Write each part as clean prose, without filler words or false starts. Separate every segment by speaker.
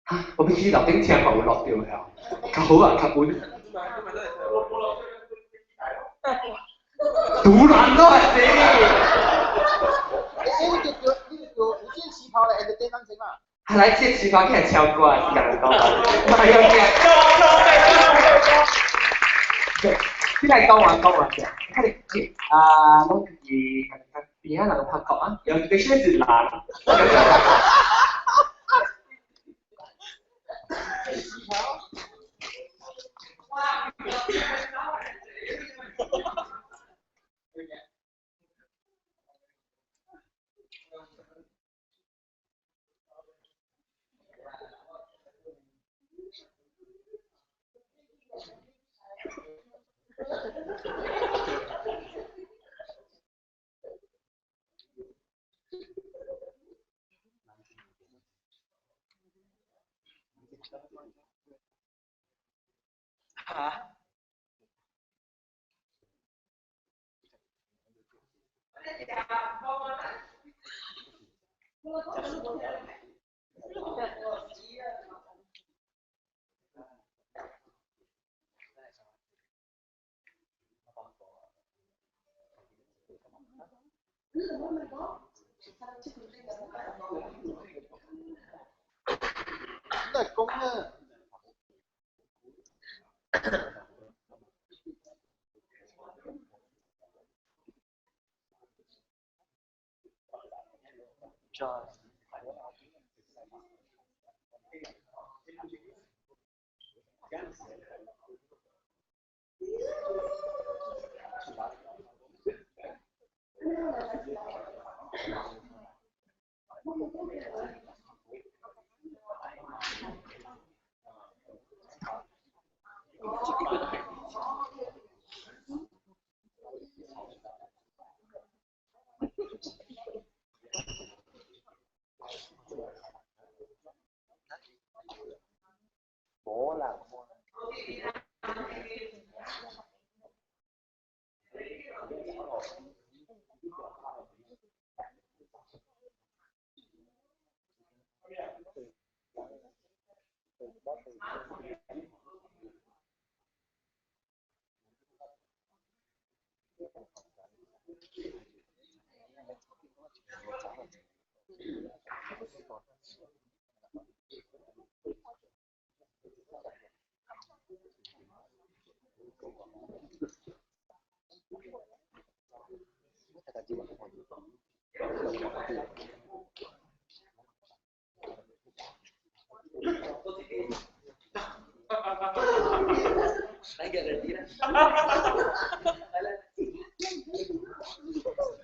Speaker 1: 嚇！我欲去樓頂聽看有錄著無？較好啊，較穩。突然都係死。
Speaker 2: 欸，你叫有件旗袍來 entertain 咱先嘛。
Speaker 1: 係來這旗袍起來超歌是共人講，哎呀！你來講完講完者，看你啊，攏是邊仔人拍過啊，有一個是人。
Speaker 3: 嚇？
Speaker 2: 你來講啊！
Speaker 3: 無啦。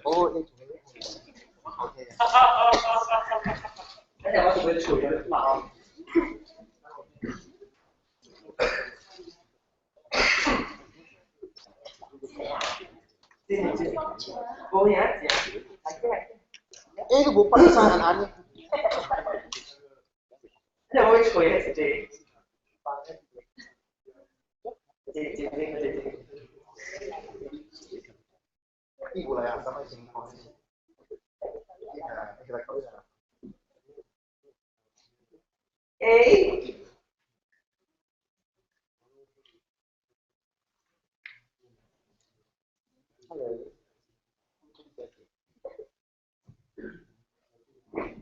Speaker 2: 哦，OK。欸，你無放啥安尼？
Speaker 1: 你會吹還是這？這這這這這。
Speaker 2: 伊過來啊，啥物情況？啊，你來講下。
Speaker 1: 欸。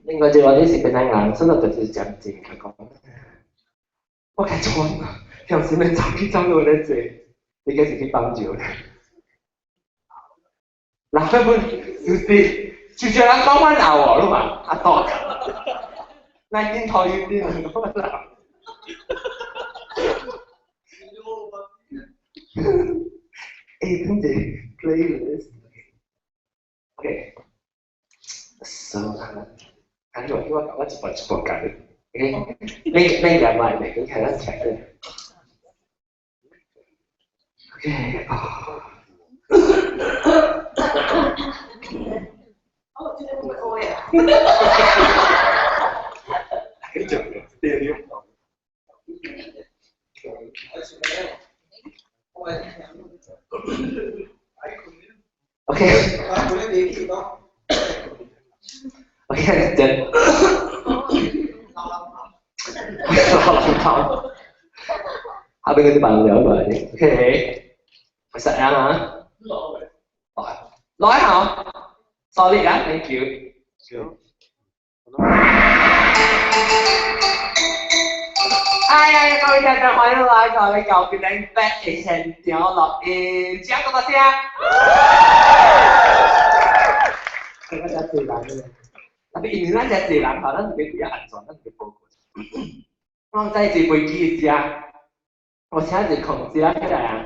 Speaker 1: 另外一個你是檳城人，所以就是講真較講。我較喘啊，平時免走去走路咧坐，你計是去幫助咧。嗱，根本就是就像人講阮老哦，你嘛阿多，那鏡頭有點講阮老。欸，等者 playlist。OK。So，啊，你話叫我我一步一步教你。OK，你你入埋嚟，你睇得齊嘅。OK 啊。
Speaker 4: 哦，這個會學啊。
Speaker 1: 繼續，對對。OK。OK，真。口出口。後邊嗰啲扮料過嚟，OK，實啊，來下，sorry 啊，thank you。哎呀，各位聽眾歡迎來到你舊邊頂白嘅現場錄音，請多謝。這個真濟人嘅，特別因為咱這濟人吼，咱是比較安全，咱是保護。我在坐飛機時啊，我請一個空姐起來啊，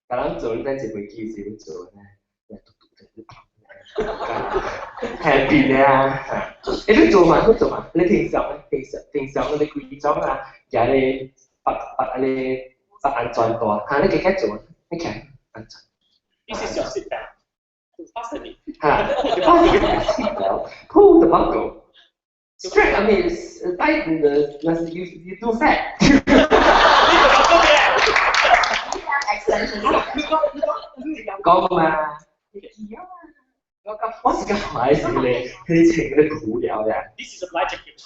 Speaker 1: 共咱做，你在坐飛機時咧做呢，嘟嘟嘟係變啊！你做嘛？你做嘛？你平常咧，平常平常嗰啲規裝啊，也咧綁綁咧綁安全帶，嚇你加加做，你看安全。
Speaker 5: 你是小心的，發生你。
Speaker 1: 嚇！你發生你 Pull the buckle. Strap, I mean, tighten the, you too fat. 講嘛？我是個還是咧，佢穿嗰啲布料嘅。
Speaker 5: This is a light jacket.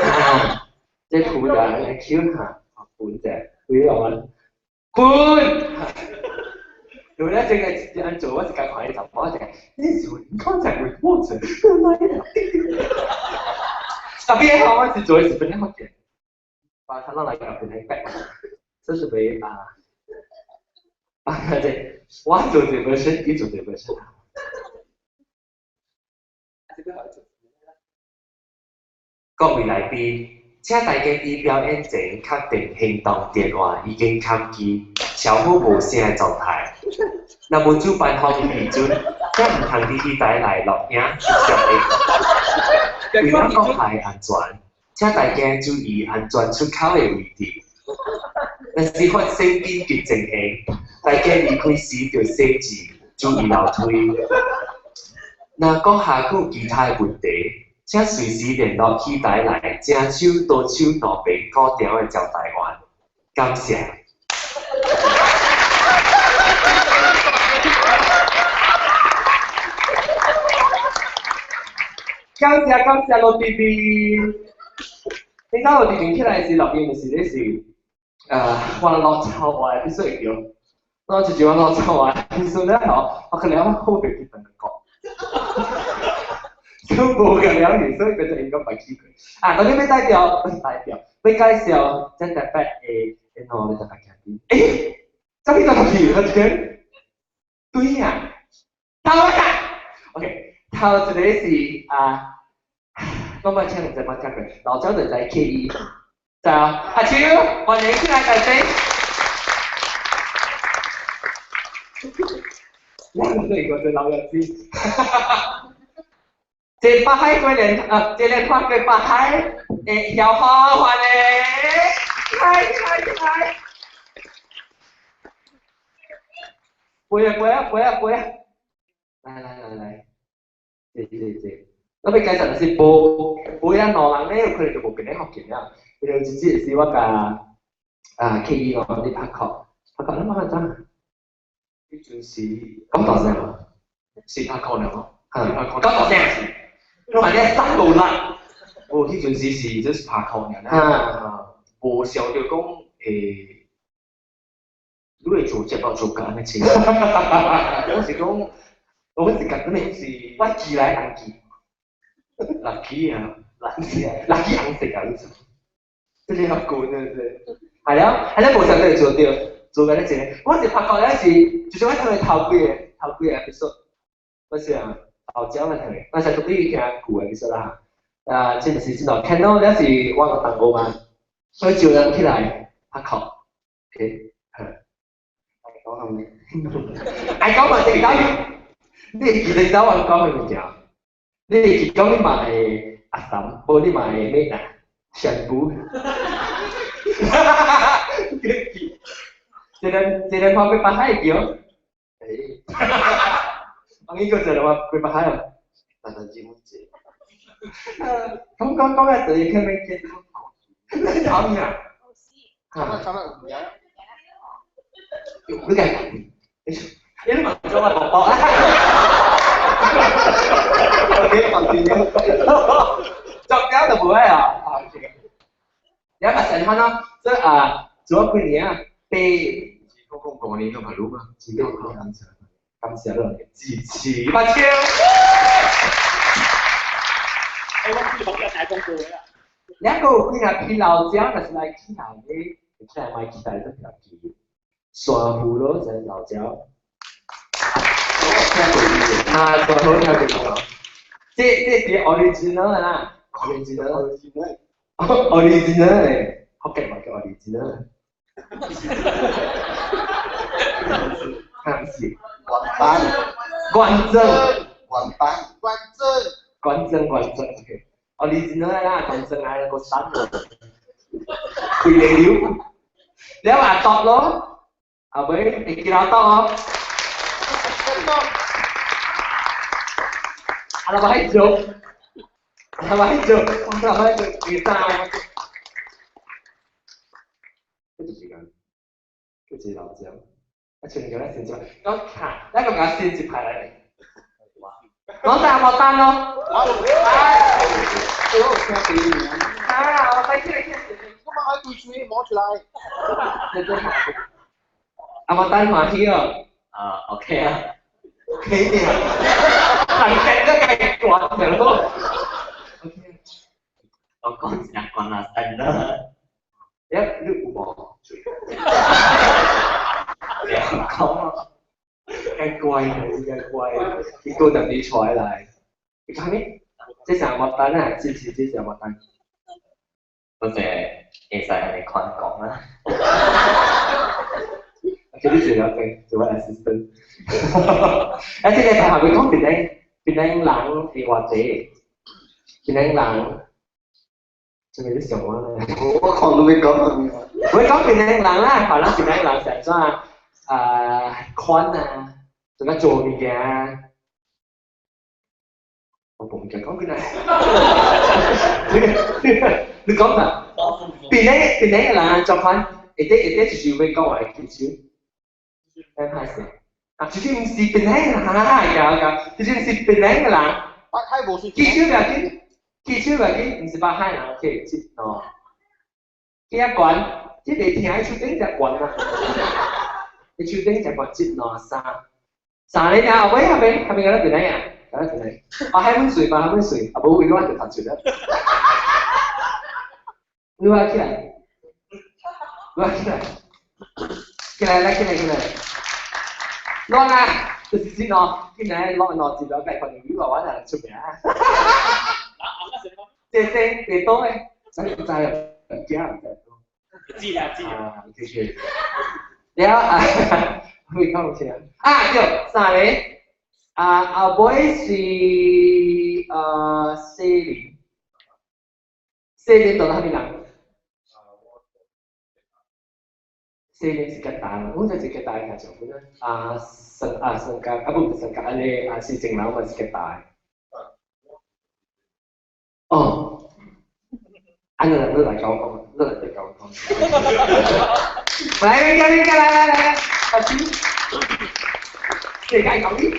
Speaker 1: 啊，這布料 Q 下，半隻，幾樣啊？半。有咧，這個按做我是講看伊查某就，你是 in contact with water，特別好，我是做的是本來福建，把他拿來搞本來白，這是為啊，啊這我做這本身，你做這本身。各位來賓，請大家佇表演前確定行動電話已經關機、超好無聲的狀態。若無主辦方批准，請毋通佇戲台內錄影攝影。為了閣下的安全，請大家注意安全出口的位置。若是發生緊急情形，大家離開時著小心，注意樓梯。若閣下閣有其他的問題，請隨時聯絡戲台內正手多手路邊鼓場的招待員。感謝。感謝感謝羅弟弟。你知羅弟弟起來時錄音的時，你是我落臭話必須會叫，我就是我落臭話必須了後，我可能我好袂去同人講。都無個了解，所以佢就應該白起佢。啊，我呢邊代表不是代表，要介紹這特別的喏，你特別嘉賓。欸，這邊特別，我這邊對呀，頭一個，OK，頭一個是啊，我咪請人在幫聽過，老張就在 K E，就阿秋，歡迎起來大家。兩個個老友記。這北海過年啊，這個看過北海的小花歡迎，來來來，飛啊飛啊飛啊飛啊，來來來來，這這這，我欲介紹的是無無遐兩人咧，有可能就無變咧福建了。因為這次是我共啊 K E 哦，你拍確，拍確，你慢慢講。
Speaker 5: 彼陣時
Speaker 1: 講大聲，
Speaker 5: 是拍確了哦，
Speaker 1: 講大聲。反正三無力，
Speaker 5: 無彼陣時是就是拍箍爾啊，無想著講會，你會做節目做甲按呢清。我是講，
Speaker 1: 我是講你
Speaker 5: 是，
Speaker 1: 我記來紅記，
Speaker 5: 垃圾啊，
Speaker 1: 垃圾啊，垃圾紅色啊，你說，這個較高呢，係了，係了，無想到做著，做緊呢一個，我是拍箍了是，就是我聽的頭幾個，頭幾個 episode，我是啊。後朝嘛聽的，我是獨立聽舊的其實啦。啊，這就是這喏，看到了是我個同學嘛，所以招人起來拍殼，OK，
Speaker 2: 愛講係咪？
Speaker 1: 愛講嘛，這個你會記得走我講的物件，你會記講你嘛會阿嬸，無你嘛會咩啊？shampoo。哈哈哈哈！這個這個看過北海橋，欸，哈哈哈！我呢個就係話佢北海啊，
Speaker 2: 大大姊妹姐。
Speaker 1: 咁講講嘅就係聽咩嘅？你講咩啊？
Speaker 2: 差差唔有。
Speaker 1: 你計？你都問咗我婆婆。我幾問住嘅，作家就冇咩啊？你嘛成番咯，所以啊，做咗幾年啊，八
Speaker 5: 005年都係嘛？
Speaker 1: 200感謝你嘅支持，把手。
Speaker 3: 我知講一大廣告啦。
Speaker 1: 兩個有幾若批老椒，若是來起來的，起來買起來都比較貴。山芋咯，就老椒。啊，山芋聽過無？這是 original 啦，original，original 咧，福建話叫 original。啊，毋是。
Speaker 2: 原版。
Speaker 1: 原裝。
Speaker 2: 原版。
Speaker 3: 原裝。
Speaker 1: 原裝原裝，OK。original 啦，原裝愛個三個，開個流，了阿剁咯，後尾會記老剁哦。阿拉歹做，阿拉歹做，阿拉歹做，第三。這就是講，這是老椒。啊，像你咁樣先做，我看，咱個甲先一排來。講大冇單咯。
Speaker 2: 我有聽過你。
Speaker 4: 啊，我睇起來聽。
Speaker 3: 我嘛愛對嘴摸出來。
Speaker 1: 阿冇單歡喜哦。
Speaker 6: 啊，OK 啊。
Speaker 1: OK 嘅。人哋都計慣嘅咯。OK。
Speaker 6: 我講一下關啦，真啦。
Speaker 1: 一你有無？講啊，計乖，計乖，伊個特別出來。你看咩？這上麥單啊，是不是這上麥單？
Speaker 6: 多謝會使按呢款講啦。
Speaker 1: 其實做了做我 assistant。啊，這個台下會講檳城，檳城人會偌濟？檳城人，這個你想我咧？
Speaker 2: 我看都未講。
Speaker 1: 我講檳城人啦，可能檳城人是怎啊？款啊，怎啊做物件？我無物件講緊啊！你講啊？檳城檳城的人做款，會得會得就是欲講話會記手，咱歹勢。啊，這種毋是檳城人啊，搞搞，這種毋是檳城的人。
Speaker 3: 北海無算。
Speaker 1: 記手袂緊，記手袂緊，毋是北海人，OK，這喏。這懸，這個聽喺手頂只懸啊。你手頂只懸，一兩三，三個爾後尾後邊後邊敢若檳城啊？敢若檳城。啊，海本水嘛，海本水，啊無位我就讀出來。你話起來，你話起來，起來來起來起來。攞啊，就是先喏，今日攞攞字兩計份魚話我就出名。這聲這多咧，真知啊，唔驚唔知。
Speaker 3: 知啦知啦。
Speaker 1: 啊，繼續。了啊，會講啥？啊對，三個，啊後尾是西林，西林到啥物人？西林是吉大，我就是吉大嘅上本啦。啊，成啊成家啊不成家安尼啊是正人嘛是吉大。哦，安尼人你來教我講，你來教我講。來來來來來來，阿叔，世界講你知，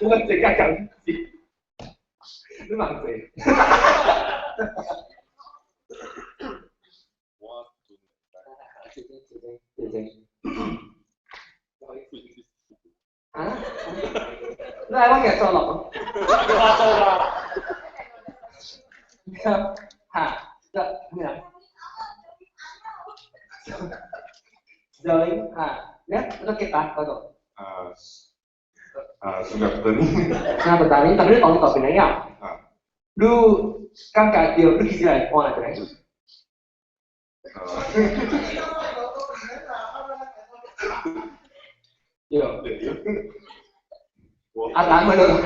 Speaker 1: 我世界講你知，你忙誰？
Speaker 7: 我
Speaker 1: 對對。啊？你來我給做落。
Speaker 3: 我做啦。
Speaker 1: 哈，這咩啊？rồi à nhé nó kết bạn bao rồi
Speaker 7: à à Sungai Petani
Speaker 1: Sungai Petani tapi你當代邊嚟啊？
Speaker 7: 啊，
Speaker 1: 你感覺到你其實係看嚟邊？對。阿蛋咪都係，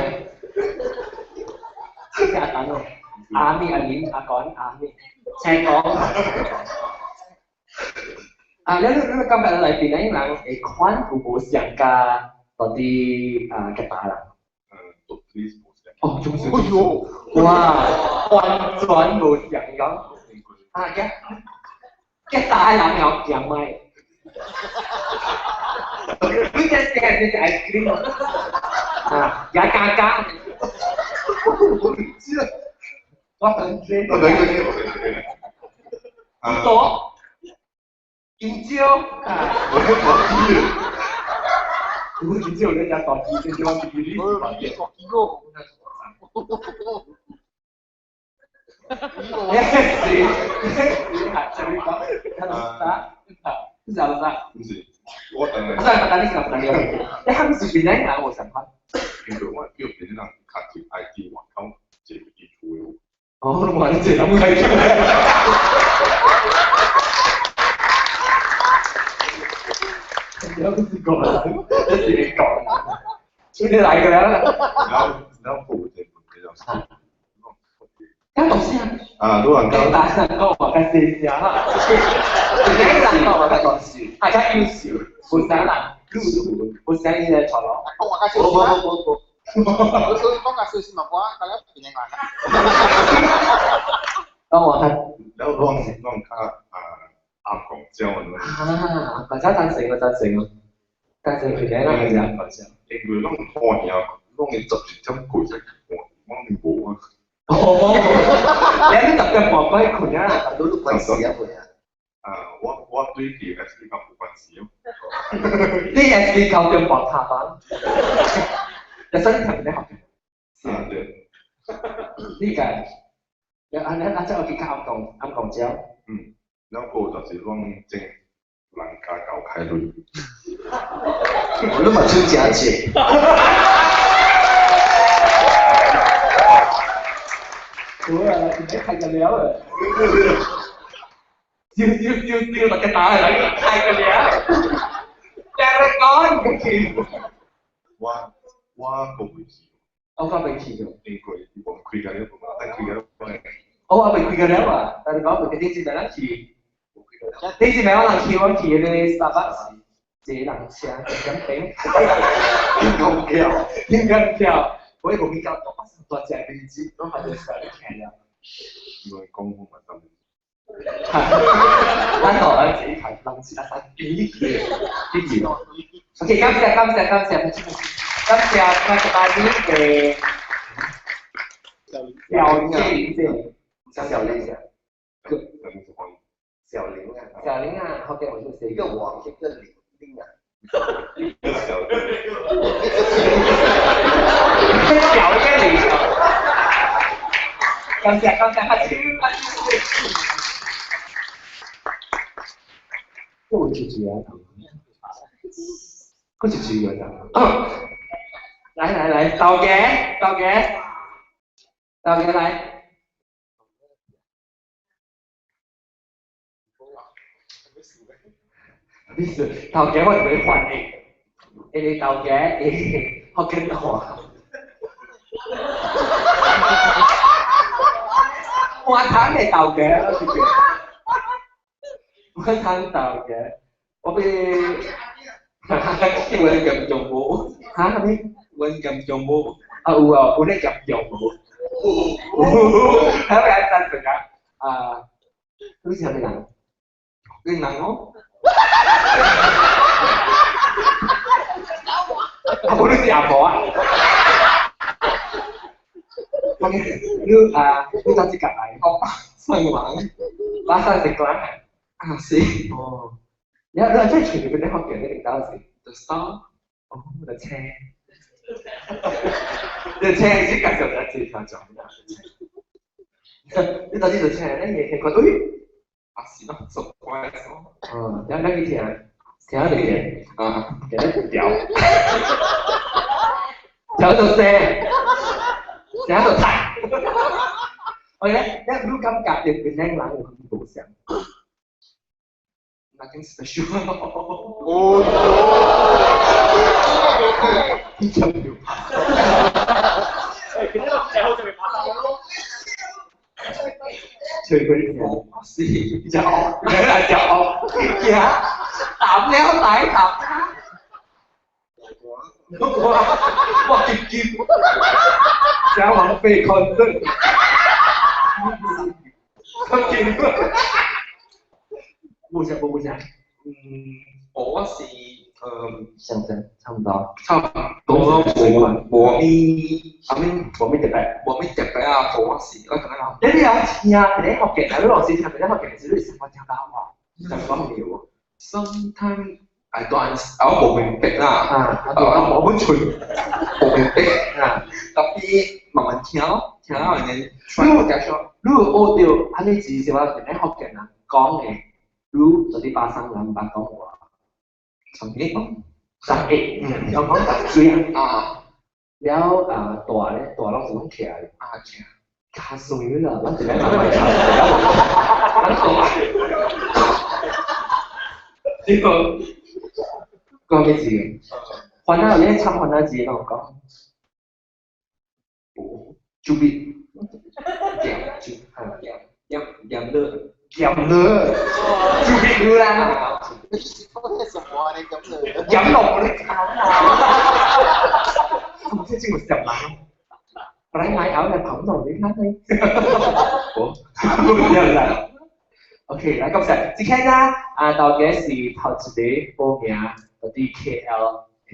Speaker 1: 阿蛋哦，阿咪阿林阿講阿咪，請講。啊，你感覺內邊咧人會款有無相佮當地啊吉打人？哦，中小。
Speaker 3: 哎呦！
Speaker 1: 哇，完全無相講。啊，吉打人有行麥。你這是係隻 ice cream 啊，也加加。我唔知啊，我唔知。
Speaker 7: 我等佢。
Speaker 1: 多，金蕉啊，我金蕉你食大支，金蕉我支你
Speaker 3: 我
Speaker 1: 大支。
Speaker 3: 大支个。
Speaker 1: 是，是，这里讲，啊，是啥啥？
Speaker 7: 不是，我等
Speaker 1: 我上个单你是啥子？你他们是边人我想看。
Speaker 7: 因为我叫别人卡住 ID 外口坐伫厝的。
Speaker 1: 哦，你话你坐諗開。你不是講，你是你講，你來個啦。
Speaker 7: 然後有一個問題就是，
Speaker 1: 敢講啥？
Speaker 7: 啊，都人
Speaker 1: 講大聲講話較細聲哈。你人講話較大聲，啊較優秀，無啥人，無啥伊來錯咯。
Speaker 3: 講話較細聲。無。我講較細聲嘛，我大家變人啦。
Speaker 1: 講話較，
Speaker 7: 然後攏較啊暗講蕉啊。
Speaker 1: 啊，大家贊成我贊成哦，贊成佢哋啦，係啊，講蕉。
Speaker 7: 因為攏看爾，攏會12點過才看，我無啊。
Speaker 1: 哦，你喺十點半過去困啊？
Speaker 2: 都有關係啊，會啊。
Speaker 7: 啊，我對佢 S D 較無關係哦。
Speaker 1: 你 S D 9點半下班，你身體唔得好。
Speaker 7: 啊對。
Speaker 1: 你個，啊你啊，這有去較暗講暗講蕉。
Speaker 7: 嗯，然後就是攏種人家搞開鐳。
Speaker 2: 我都嘛手誠濟。
Speaker 1: 好啊，唔使睇個了啊！笑笑笑笑，大家打嚟睇個了，靚你講唔去。
Speaker 7: 我閣未去。
Speaker 1: 我閣未去過。
Speaker 7: 因為伊無開個了，但開個了。
Speaker 1: 我未開個了啊！但係講未頂次咪咱去，頂次咪我人去，我去迄個 Starbucks 坐人車點頂，天公橋，天公橋。我無去到大，大隻飛機，我嘛就使你聽了。
Speaker 7: 因為講我嘛當。
Speaker 1: 咱台灣自己看，人是阿三比起，比起。OK，感謝感謝感謝，感謝麥克巴尼的小林小小林小
Speaker 2: 小林啊，
Speaker 1: 小林啊，後邊我就寫
Speaker 2: 一個王一個林林啊。
Speaker 7: 小
Speaker 1: 小一個林。感謝感謝，阿超阿超。我有一句啊，我一句啊，來來來，頭家頭家頭家來。你是頭家，我就會歡迎。因為頭家會福建話。我堂的頭家，我是叫。我堂頭家，我被
Speaker 6: 阮嚴重無？
Speaker 1: 哈？啥物？
Speaker 6: 阮嚴重無？
Speaker 1: 啊有啊，有咧嚴重無？有，還要來贊成啊？啊，你是啥物人？
Speaker 6: 你人哦？
Speaker 1: 啊，無你是阿婆啊？你啊，你到這個來？
Speaker 6: 我巴生人，
Speaker 1: 巴生食過啊？
Speaker 6: 啊是。
Speaker 1: 哦。你你真係全部啲學嘅，你領導是
Speaker 6: ？The star。
Speaker 1: 哦，就車。就車是介紹一次聽講。你到底就車，你夜聽看，哎，
Speaker 6: 啊是咯，熟乖咯。
Speaker 1: 哦，你你去聽，聽下就見，啊，聽得調，聽到聲，聽到嘆。OK，你你感覺入邊人有咁多聲？
Speaker 6: Nothing special。
Speaker 3: 哦，
Speaker 1: 你真牛！
Speaker 3: 誒，其實最好就未發生。
Speaker 1: 隨佢我是就你來就呀，淡了大淡。哇哇結結，小王被困頓，咁見。冇啥冇啥，
Speaker 6: 嗯，我是
Speaker 1: 相爭差唔多，
Speaker 6: 差唔
Speaker 5: 講無無咪，阿咪無咪特別，無咪特別啊！我是我感覺。你有聽佇咧福建，你老師聽佇咧福建時，你是啥物聽到話？就講有無
Speaker 7: ？Sometimes I don't，我無明白啦。
Speaker 5: 啊，
Speaker 7: 我本全無明白。啊，tapi 慢慢聽咯，聽到人哋。
Speaker 5: 你有學到，安尼至少佇咧福建人講的，你就佇巴生人捌講話。
Speaker 7: 十億咯，
Speaker 5: 十億，有講十歲啊。了啊，大咧，大攏是攏徛的。
Speaker 7: 啊，徛。
Speaker 5: 較水啦，咱一個慢慢徛。咱大。呢個講咩字？番仔有咧參番仔字，攏有講。
Speaker 7: 無。
Speaker 5: 豬鼻。
Speaker 7: 鹹
Speaker 5: 豬，
Speaker 7: 鹹鹹鹹樂。
Speaker 5: 鹹樂。豬鼻啦。
Speaker 3: 講什麼你咁樣？
Speaker 5: 飲落你搞啦！我這真有想人，本來買牛嚟捧到你睇你，好，唔要啦。OK，來感謝。今天呢，啊，大家是頭一個報名到佇 KL 的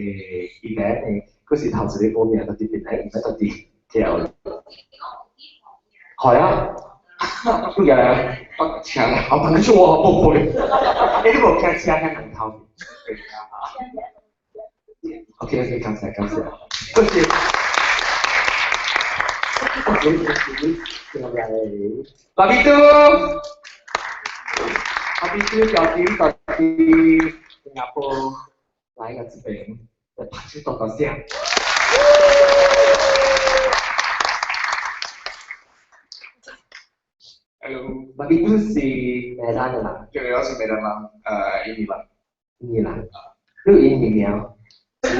Speaker 5: event 的，閣是頭一個報名到佇檳城 event 到佇 KL。係啊，你來，
Speaker 7: 北車，
Speaker 5: 我等下我不會，欸，你無騎車遐難頭。OK OK，感謝感謝，多謝。爸比嘟，爸比嘟叫點到佇新加坡來個這邊，來拍手多多聲。
Speaker 7: Hello。
Speaker 5: 爸比嘟是馬來人？
Speaker 7: 對，我是馬來人，印尼人。
Speaker 5: 印尼人，你有印尼名？
Speaker 7: 有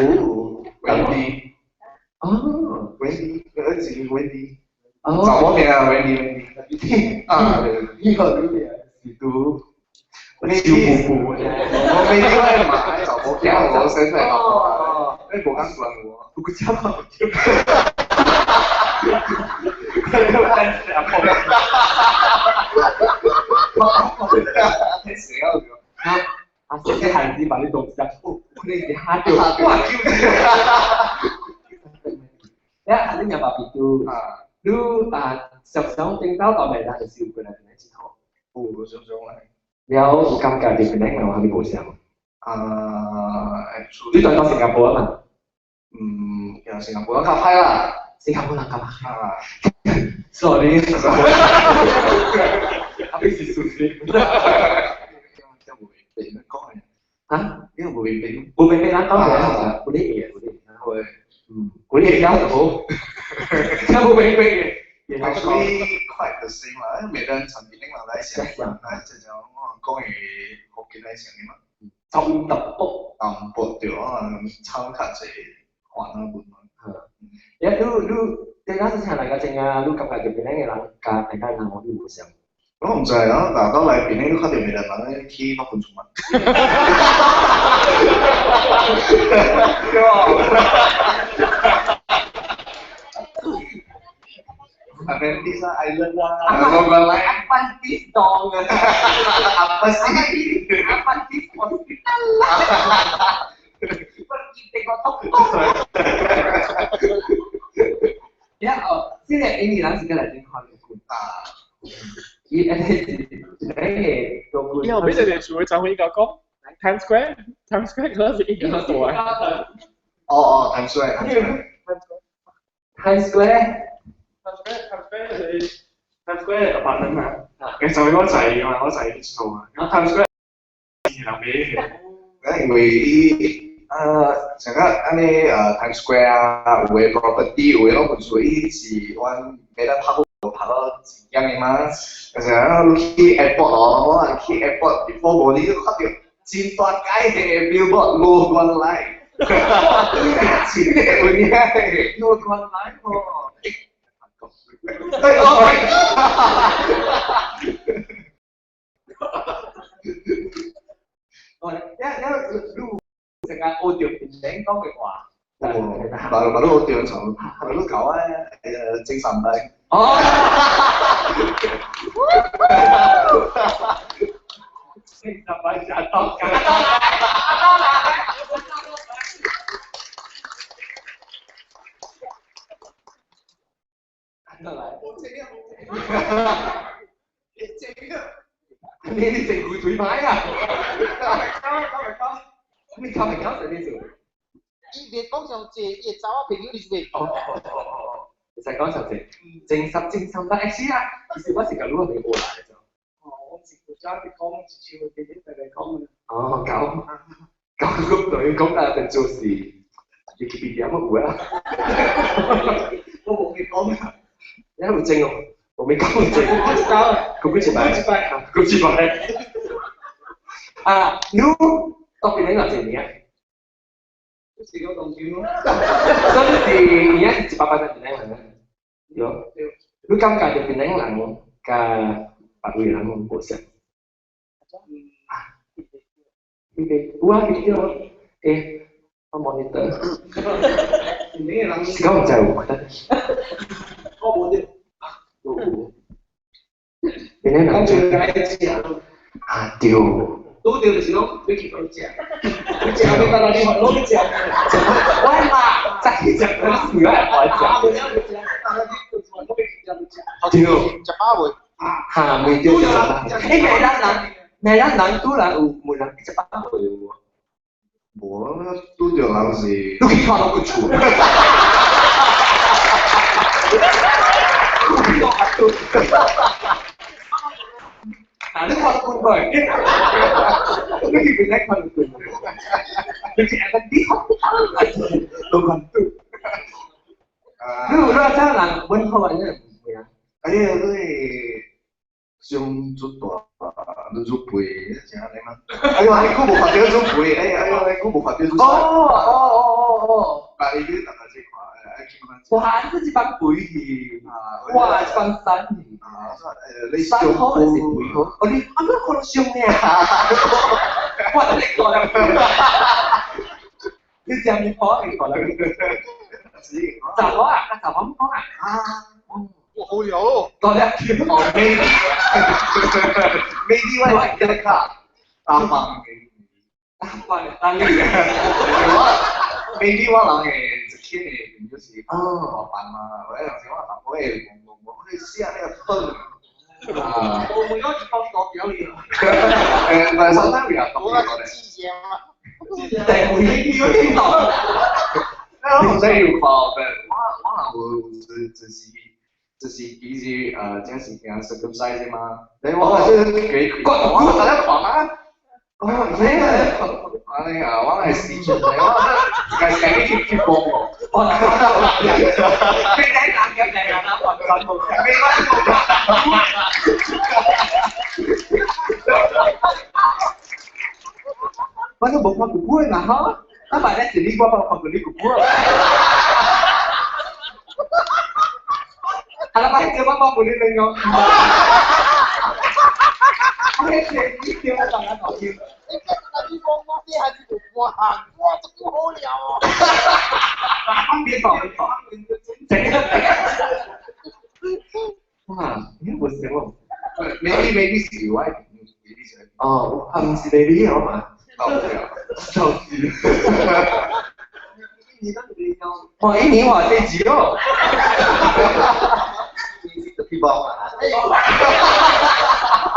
Speaker 7: ，Wendy。
Speaker 5: 哦
Speaker 7: ，Wendy，我是 Wendy。
Speaker 5: 哦。
Speaker 7: 查某名啊，Wendy，Wendy。啊，對。
Speaker 5: 呢個呢個是拄。
Speaker 7: 我我每天會買查某囝，我身份哦，你無講管我。
Speaker 5: 不過這麼就。
Speaker 7: 死啊！
Speaker 5: 啊！這個孩子把你東西啊，哦，可能是嚇到，哇！你啊，你阿爸比拄，你啊，常常頂到到未來就是有過來檳城𨑨迌。
Speaker 7: 有，常常來。
Speaker 5: 了有感覺佇檳城人有啥物無相？
Speaker 7: 啊，
Speaker 5: 你轉到新加坡啊嘛？
Speaker 7: 嗯，其實新加坡人較歹啦。
Speaker 5: 新加坡人較歹。
Speaker 7: 啊。
Speaker 5: Sorry。啊，你是輸死。啊？
Speaker 7: 因為無明白。
Speaker 5: 無明白咱講的，有咧會，有咧
Speaker 7: 會。
Speaker 5: 嗯，有咧會曉就好。較無明白的。
Speaker 7: Actually quite the same 啦，因為每個人產品人來想，來就講我講的福建來想的嘛。
Speaker 5: 就淡薄。
Speaker 7: 淡薄對啊，差較濟還啊本嘛。
Speaker 5: 你你你嗰時請來個真啊，你感覺這邊的人佮大家人有無相？
Speaker 7: 我毋知啊，若到來檳城，你看著袂人人去北分厝嘛。
Speaker 5: 對
Speaker 7: Atlantis Island lah.
Speaker 4: Atlantis dong.
Speaker 7: Apa sih?
Speaker 4: Atlantis hospital lah. Pergi tengok toko.
Speaker 5: 呀哦，這個印尼人是個來真看到過。
Speaker 7: 啊。
Speaker 5: 伊安尼是一個
Speaker 8: 以後俾你哋全會就會講 Times Square，Times Square 嗰陣時已經大。
Speaker 7: 哦哦，Times
Speaker 5: Square，Times Square。
Speaker 8: Times Square Times Square apartment 嘛，其實我仔嘛，我仔做啊，咁 Times Square 是人買
Speaker 7: 嘅。因為伊啊，成個按呢Times Square 啊，有的 property，有的攏分厝，伊是阮每當拍拍到一樣的嘛。就是啊，你去 airport 哦，我去 airport before 無你看到真大街的 billboard 無關來，真的有影的，
Speaker 5: 無關來喎。
Speaker 7: 對哦。
Speaker 5: 哦，你你成日學著檳城講的話。
Speaker 7: 哦，嘛嘛，你學著從，嘛你教我精神病。
Speaker 5: 哦。精神病食到。你整牛腿牌啊？你靠咪靠啥意思？
Speaker 3: 伊袂講上濟，伊會查某朋友你是袂。
Speaker 5: 哦哦哦哦，會使講上濟，正十正三百 X 啊，其實我是甲你話袂無來就。
Speaker 8: 哦，我是國家啲講，一像啲啲大家講嘅。
Speaker 5: 哦，搞搞個對講啊，就做事，你特別點乜有啊？
Speaker 8: 我無去講啊。
Speaker 5: 你有證哦，我未講證。
Speaker 8: 我一擺，
Speaker 5: 佢幾一擺？
Speaker 8: 一擺，
Speaker 5: 佢一擺。啊，你到邊個幾年啊？
Speaker 8: 是個同學咯。
Speaker 5: 所以是而家是180人人，對。你感覺就檳城人佮別位人無相？啊，你個有啊，你叫欸，我 monitor。是講毋知有可能。
Speaker 8: 我無對。
Speaker 5: 有。檳城人
Speaker 8: 最愛食。
Speaker 5: 啊對。
Speaker 8: 拄著就是講你去倒食，你食你到哪裡攏去食。
Speaker 5: 我嘛，再去食，我是愛愛食。對。
Speaker 3: 食飽未？
Speaker 5: 嚇，未對食飽。欸，檳城人，檳城人拄人有問人食飽未有無？
Speaker 7: 無啊，拄著人是。
Speaker 5: 你去看攏厝。啊！你看到過，你去邊咧看到過？你去阿個地方，都看到。你有你這人溫好啊？你唔會啊？
Speaker 7: 哎呀，你上出大，你祖輩是按呢嗎？哎呦，你久無看著祖輩，哎哎呦，你久無看著祖。
Speaker 5: 哦哦哦哦哦。
Speaker 7: 但伊你逐下子看，愛去問。
Speaker 5: 哇！你這幫鬼去，哇！這幫山去。
Speaker 7: 啊，你
Speaker 5: 山好還是鬼好？哦，你啊，你看到上呢？我你看了。你食麵包你看了？查某啊，查某講啊。啊。
Speaker 3: 我好了咯。
Speaker 5: 多了。
Speaker 7: 哦，maybe maybe 我係一卡打飯嘅。
Speaker 5: 打飯單嘅。
Speaker 7: 我 maybe 我人嘅一天嘅就是哦飯嘛，我有時我我會講講講，你試下那個飯。啊。
Speaker 8: 我每個一包多表演。
Speaker 7: 誒，唔係，首先會有
Speaker 3: 我係知嘅嘛。
Speaker 5: 對，有點懂。
Speaker 7: 我唔使要看，我我人有就是其實這是驚 circumcise 嘛，你我係幾我我大家看嘛。哦，咩？我你啊，我係試出嚟，我自己去去幫我。
Speaker 5: 我你睇男嘅定係男朋友？未關我都無看過過嘛，吼！啊，萬一是你，我無看過你過過。啊，啦，擺叫我無你兩個。我迄個你叫我當下頭先。
Speaker 3: 你你講我啲係無行，我足好了哦。
Speaker 5: 別講別講，整個。哇，你無想哦。
Speaker 7: Maybe maybe 是我，maybe 是。
Speaker 5: 哦，啊，毋是 maybe 好嘛？就是。哇，一年偌濟錢哦？
Speaker 2: 你幫。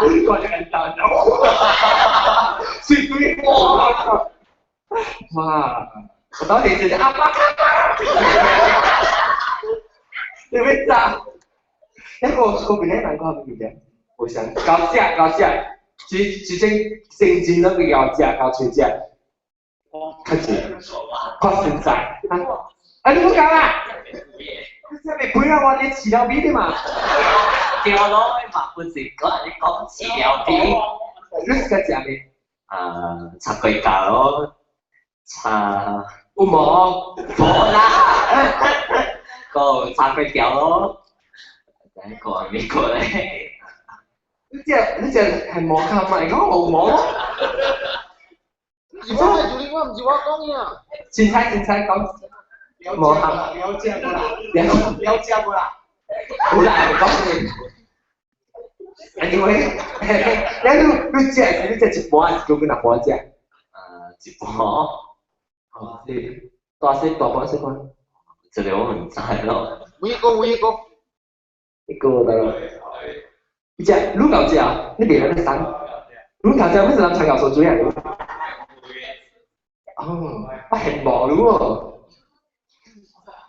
Speaker 5: 我就很大水水哇！哇！我當時就是阿爸，你別炸！一個個邊咧難過係乜嘢？我想搞食搞食，只只種先進攏會搞食搞吹食，較濟，較實在。啊，你唔講啊？你這咪肥啊！我你飼料味的嘛？
Speaker 6: 對咯，嘛不是講你講飼料味。
Speaker 5: 你是食咩？
Speaker 6: 啊，炒粿條咯，炒
Speaker 5: 有無？
Speaker 6: 無啦，個炒粿條咯，等個呢個咧？
Speaker 5: 你這係無卡嘛？講有無？
Speaker 3: 是我係主力，我唔是我講嘅。
Speaker 5: 凊彩凊彩講。無卡。
Speaker 8: 了解無啦？了解無啦？
Speaker 5: 有啦，講你。Anyway，你食是你食一半還是叫幾若半食？
Speaker 6: 一半。
Speaker 5: 哦，是大細大半細半。
Speaker 6: 這個我唔知咯。
Speaker 3: 每一個每一個。
Speaker 5: 一個得咯。你食，你夠食，你袂來咧生。你夠食，咩是人參教所煮啊？哦，我羨慕你喎。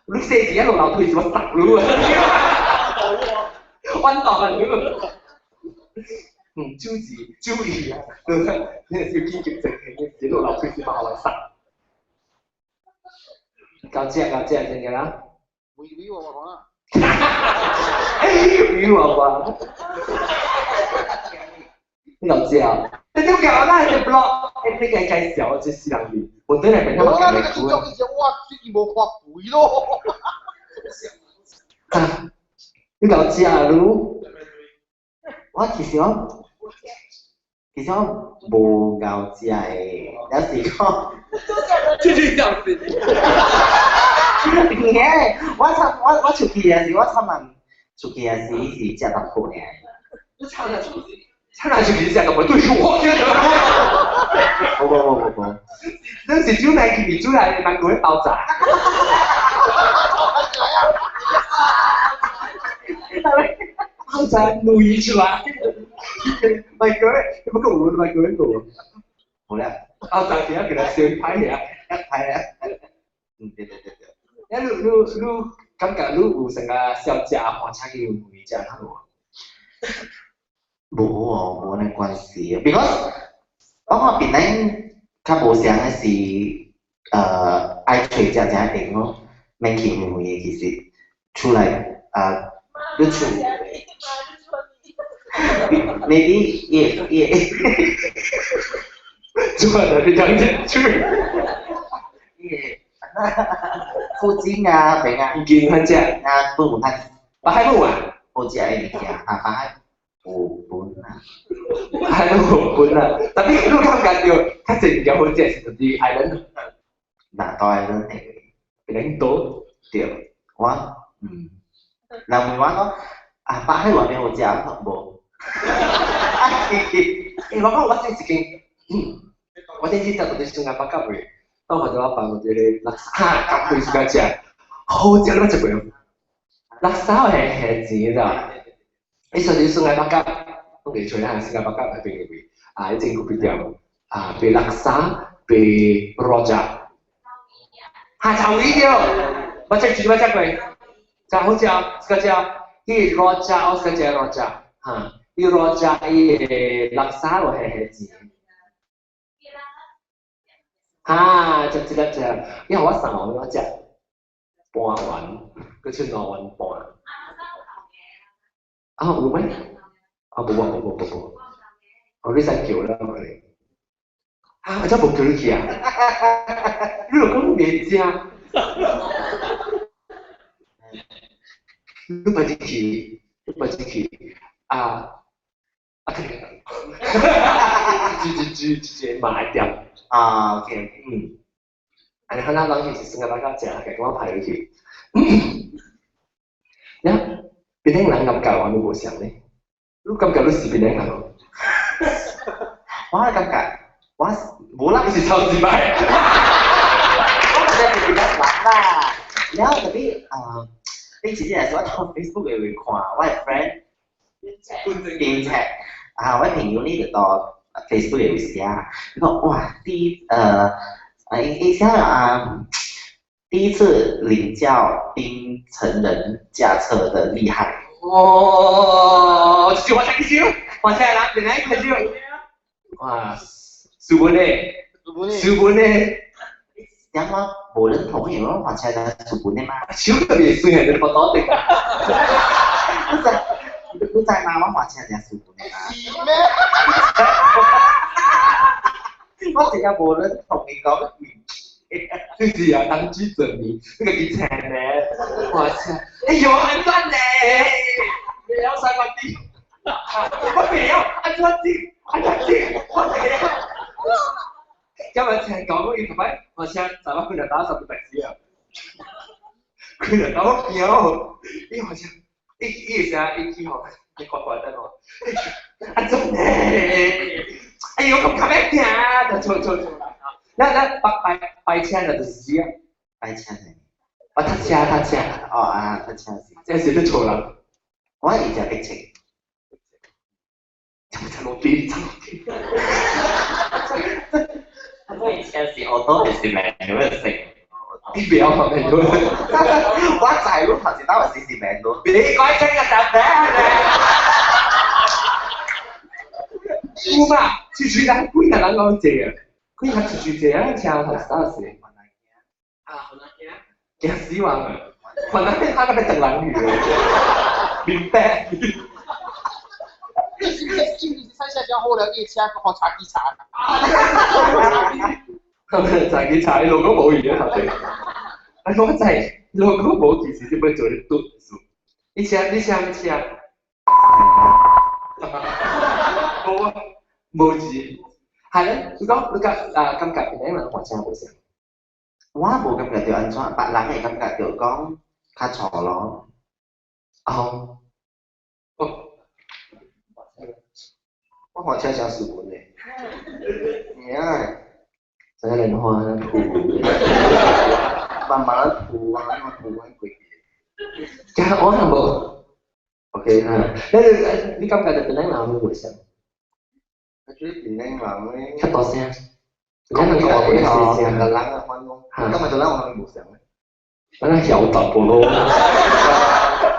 Speaker 5: 你細時一路流腿是我殺你啊！彎道啊你！嗯，注意注意啊！你係要堅決正氣，一路流腿是嘛來殺。夠食夠食真嘅啦。
Speaker 3: 會會我講啦。
Speaker 5: 會我話。你夠食啊？你點解啦？隻 blog，你計介紹這四人面，我對嚟
Speaker 3: 我啦，你個工作以前哇，最近無發肥咯。
Speaker 5: 啊！你夠食啊？你？
Speaker 9: 我其實我其實我無𠢕食的，有時講。
Speaker 5: 這是這樣子。
Speaker 9: 耶！我參我我出去也是，我參人出去也是是食淡薄爾。
Speaker 5: 你參哪出去？參哪出去食淡薄？對我記得。
Speaker 9: 無無無無無，
Speaker 5: 你是煮來去，煮來難過爆炸。爆炸累出來，咪佢，不過我咪佢個。
Speaker 9: 好啦。
Speaker 5: 爆炸其他其他小派嚟啊，
Speaker 9: 一派咧。嗯，對對對對。
Speaker 5: 你你你感覺你有成個小食換車去有味食較無？
Speaker 9: 無哦，無呢關係。Because 我看檳城較無相的是，愛揣食才會用咯，免去遠遠的其實出來啊，你厝。Maybe 也也。
Speaker 5: 做啊！你講這出。
Speaker 9: 也。附近啊，邊啊，
Speaker 5: 近很食，
Speaker 9: 啊，不有較，
Speaker 5: 北海無啊？
Speaker 9: 好食的物件，啊，北海有本啊，
Speaker 5: 北海無本啊，但你你感覺著較濟物件好食是佇 island？
Speaker 9: 哪到 island 的？
Speaker 5: 檳島。
Speaker 9: 對，我，嗯，人問我講，啊，北海外面有食無？啊，
Speaker 5: 欸，我講我這一間，我這次特別上間北甲位。當我就我辦我這個垃圾，夾開自家食，好食你捌食過無？垃圾係係錢咋？你上次上來北甲，我記錯啦，上來北甲那邊個位，啊，以前古別店，啊，賣垃圾，賣羅炸，哈，臭魚對，捌食捌食過，真好食，自家食，伊羅炸，我自家食羅炸，哈，伊羅炸伊個垃圾我係係錢。啊，食一粒食，因為我3碗我食半碗，閣剩2碗半。啊，有咩？啊，無啊，無無無無。哦，你使叫啦，我哋。啊，我真無叫你去啊！你若講袂食，你嘛入去，你嘛入去，啊啊，肯定，煮煮煮煮麻店。
Speaker 9: 啊，OK，
Speaker 5: 嗯，啊，你看那人是生個大家食，給我排入去。呀，檳城人感覺我都無像咧，你感覺你是檳城人哦？
Speaker 9: 我感覺我無啦，
Speaker 5: 你是超級白。
Speaker 9: 我覺得是檳城人啦。然後特別啊，你直接來說，我到 Facebook 會看，我的 friend 邊冊啊，我朋友呢就到 Facebook 會寫，伊講哇，第一伊寫啊，第一次領教檳城人駕車的厲害。
Speaker 5: 哦，這我睇少，我睇啦，另外睇少。哇，書本咧，書本咧，
Speaker 9: 點我無認同，因為我車在書本的嘛。
Speaker 5: 手特別算係你不多的。
Speaker 9: 你知你知嗎？我車在書本的嘛。
Speaker 3: 是咩？
Speaker 9: 我真正無認同你講。
Speaker 5: 就是啊，當局者迷，那個幾慘呢？哇塞！哎呦，安怎呢？袂曉三塊地，我袂曉，安怎整？安怎整？我袂曉。今日聽講我伊頭擺，我請十萬幾日打十個白紙啊！幾日打我驚，伊好像伊伊會聲伊去吼，伊乖乖等我。安怎呢？哎呦，咁較欲聽，就錯錯錯啦！咱咱白白白車就就是啊，
Speaker 9: 白車呢？
Speaker 5: 啊，塞車塞車，
Speaker 9: 哦啊，塞車是。
Speaker 5: 這是咧錯人。
Speaker 9: 我會食白車。
Speaker 5: 走落地，走落地。
Speaker 6: 我以前是 auto 還是 manual 食？
Speaker 5: 你不要講 manual。
Speaker 9: 我在路頭先打話是 manual。
Speaker 5: 你講真嘅答案。有嘛？出去人幾個人講坐啊？幾個出去坐啊？車頭先打是。啊，好難驚。驚死人啊！可能他那個整人魚，明白？
Speaker 3: 你是賽車真好了，伊車好查機查。
Speaker 5: 查機查，路果無魚啊頭先。啊，我知，路果無其實是欲做咧拄數。你車你車咩車？無啊，無錢。係咧，你講你講啊，感覺邊個人換車無像？
Speaker 9: 我無感覺著按怎，別人會感覺著講較錯咯。
Speaker 5: 哦，哦，
Speaker 7: 我換車誠斯文的，啊，
Speaker 5: 這個蓮花吐，
Speaker 7: 慢慢吐啊，慢吐啊，過去。
Speaker 5: 加我係無，OK 啊，你感覺著邊個人會像？
Speaker 7: 我覺得邊個人咧？
Speaker 5: 較大聲。講人講話袂細聲，
Speaker 7: 個人啊，反講，今日就咱有啥物無相咧？
Speaker 5: 咱個曉淡薄咯。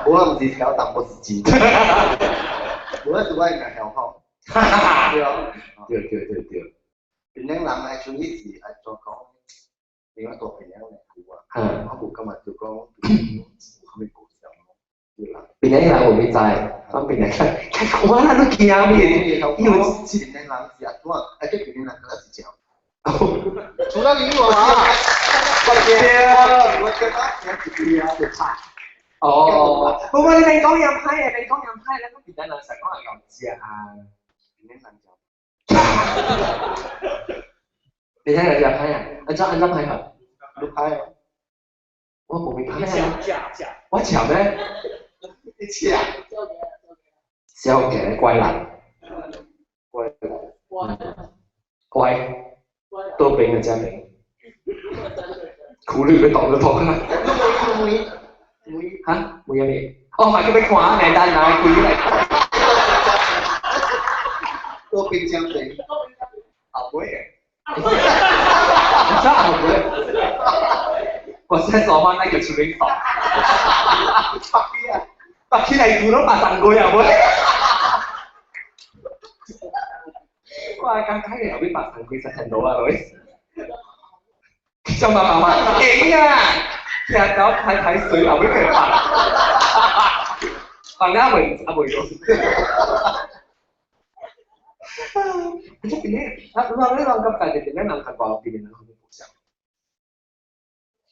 Speaker 7: 無啊，毋是曉淡薄是真。無啊，是我應該曉吼。對啊。
Speaker 5: 對對對對。
Speaker 7: 檳城人愛像你是愛怎講？另外大檳城來有啊。我無感覺就講有啥物無相咯。對啦。
Speaker 5: 檳城人有咩知？我檳城人，我哪都驚面，
Speaker 7: 因為檳城人是按怎？啊，這檳城人敢若是食。
Speaker 3: 除了你我啊，
Speaker 7: 我我覺得食一啊就差。
Speaker 5: 哦，不過你講洋派的，你講洋派，咱講檳城人實講係夠食啊。
Speaker 7: 檳城人食。
Speaker 5: 檳城人食歹啊？按怎按怎歹法？
Speaker 7: 你歹啊？
Speaker 5: 我無咪歹啊。
Speaker 8: 食食。
Speaker 5: 我食咩？
Speaker 7: 你食。
Speaker 5: 小嘅乖人。
Speaker 7: 乖人。
Speaker 5: 乖。倒邊啊，正邊。苦力欲動就動啊！嚇？冇嘢咩？哦，係佢欲看，名單拿開來。
Speaker 7: 倒邊正邊。後尾嘅。
Speaker 5: 啥後尾？我先做翻那個出面動。白起啊！白起來做攏白送過啊！哇！剛開嘅後尾白送過實很多啊，喂！張爸爸話：勁啊！聽到排排水後尾佢白，白阿妹阿妹講。啊！這邊咧，啊，我你講感覺就邊咧人較寡，邊咧人較無像，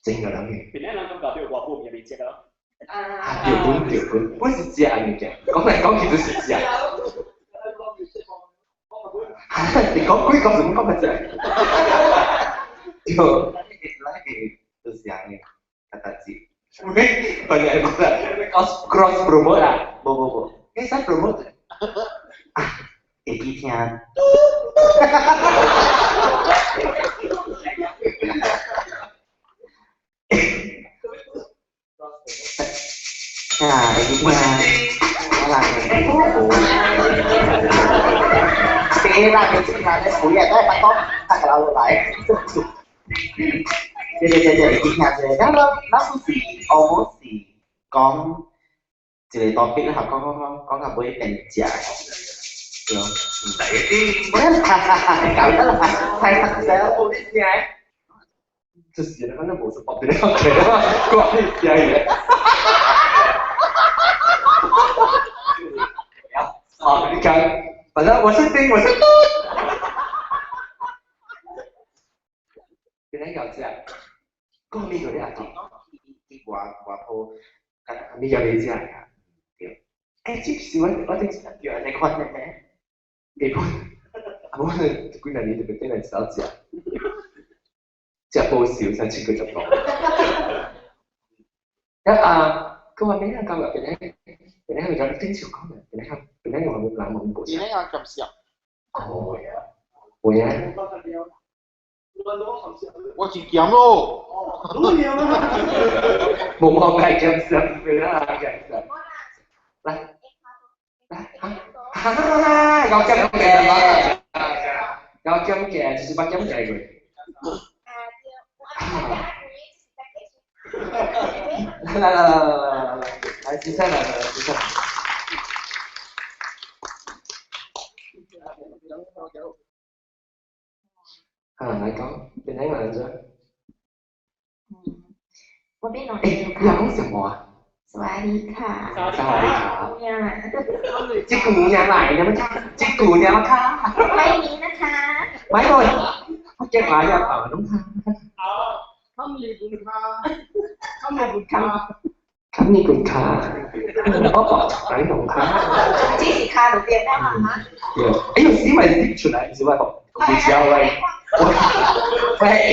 Speaker 5: 真個人嘅。
Speaker 8: 邊咧人感覺著外母也袂食咯。
Speaker 5: 啊，對本對本，本是食物件，講來講去就是食。你講鬼講什麼講個食？對。
Speaker 9: 咱個就是按呢，較較濟。
Speaker 5: 喂，banyak banget. Cross cross promote 啦，
Speaker 9: 無無無，
Speaker 5: 你使 promote？
Speaker 9: 會記聽。啊，會記聽。我來。對啦，你這個咧，每日都係發多，發個老來。對對對對，會記聽者，咱咱咱不是 almost 是講一個 topic 咧，講講講講到尾變食。對。唔使哈哈哈，搞得啦，太黑聲，
Speaker 5: 冇啲聲。就是啦，反正無什麼別的，關你聲嘢。好，你講，反正我是丁，我是嘟。邊個搞食？講咩個你阿弟？
Speaker 9: 去外外婆，
Speaker 5: 物件袂食啊？對。欸，這是我我頂次
Speaker 9: 對按呢款的咩？
Speaker 5: 下晡，啊，我幾若年就欲轉來一道食，食無壽才七個十度。啊，佢話咩啊？感覺邊個邊個講頂次講的，邊個邊個話冇人冇無
Speaker 3: 邊個咁少？
Speaker 5: 哦，會啊。
Speaker 3: 我真鹹咯。
Speaker 5: 無我計鹹濕，邊個鹹濕？來來嚇嚇，哈哈，有咁嘅，有咁嘅，就是捌咁嘅過。
Speaker 10: 啊，對，
Speaker 5: 來來來來來來來，來接下來來接下來。啊，來講，變哪個人啫？
Speaker 10: 我變儂。
Speaker 5: 欸，你講什麼啊？
Speaker 10: สวัสดีค่ะ
Speaker 5: สวัสดีค่ะจิกู娘來的嗎？จิกู娘ค่ะ
Speaker 10: ไม่มีนะคะ
Speaker 5: ไม่เลยเก็บมาอย่างอ่าน้องค่ะ
Speaker 3: คำมีคุณค่าคำมีคุณค่า
Speaker 5: คำมีคุณค่า我講出來用卡。
Speaker 10: 這是卡就對啦嘛。
Speaker 5: 對，哎呦，死咪跌出來，是咪？唔知啊喂，我我係 A，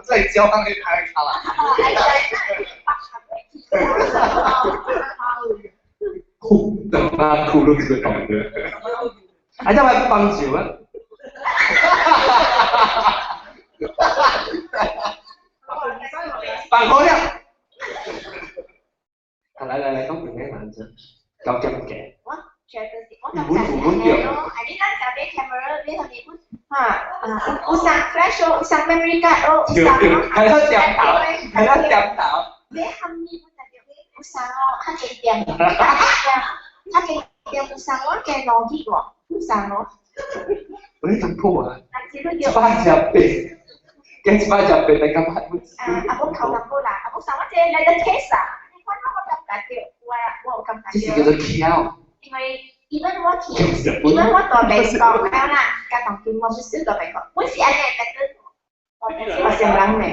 Speaker 7: 真係教你睇卡啦。
Speaker 5: 哭，等下哭都唔識講嘅。啊，這咪幫手啊！辦好了。啊，來來來，講邊個難啫？搞咁嘅。
Speaker 10: 我覺得是，我感覺是安尼咯。啊，你咱食買 camera 買啥物本？哈，啊，有送 flash 哦，有送 memory card 哦，有送哦。
Speaker 5: 係啦，點頭，係啦，點頭。
Speaker 10: 買啥物本就有送哦，較濟店，較濟店有送我加2 G 喎，有送哦。
Speaker 5: 我你咁破啊？
Speaker 10: 一
Speaker 5: 百隻八，加一百隻八，大家買。
Speaker 10: 啊，啊，無扣淡薄啦，啊，無送我這個來個 case 啊。我感覺我我有感覺。
Speaker 5: 這是叫做巧。
Speaker 10: 因為 even 我去，even 我到美國了啦，加當今我不是到美國，我是按呢，但是我我上人呢。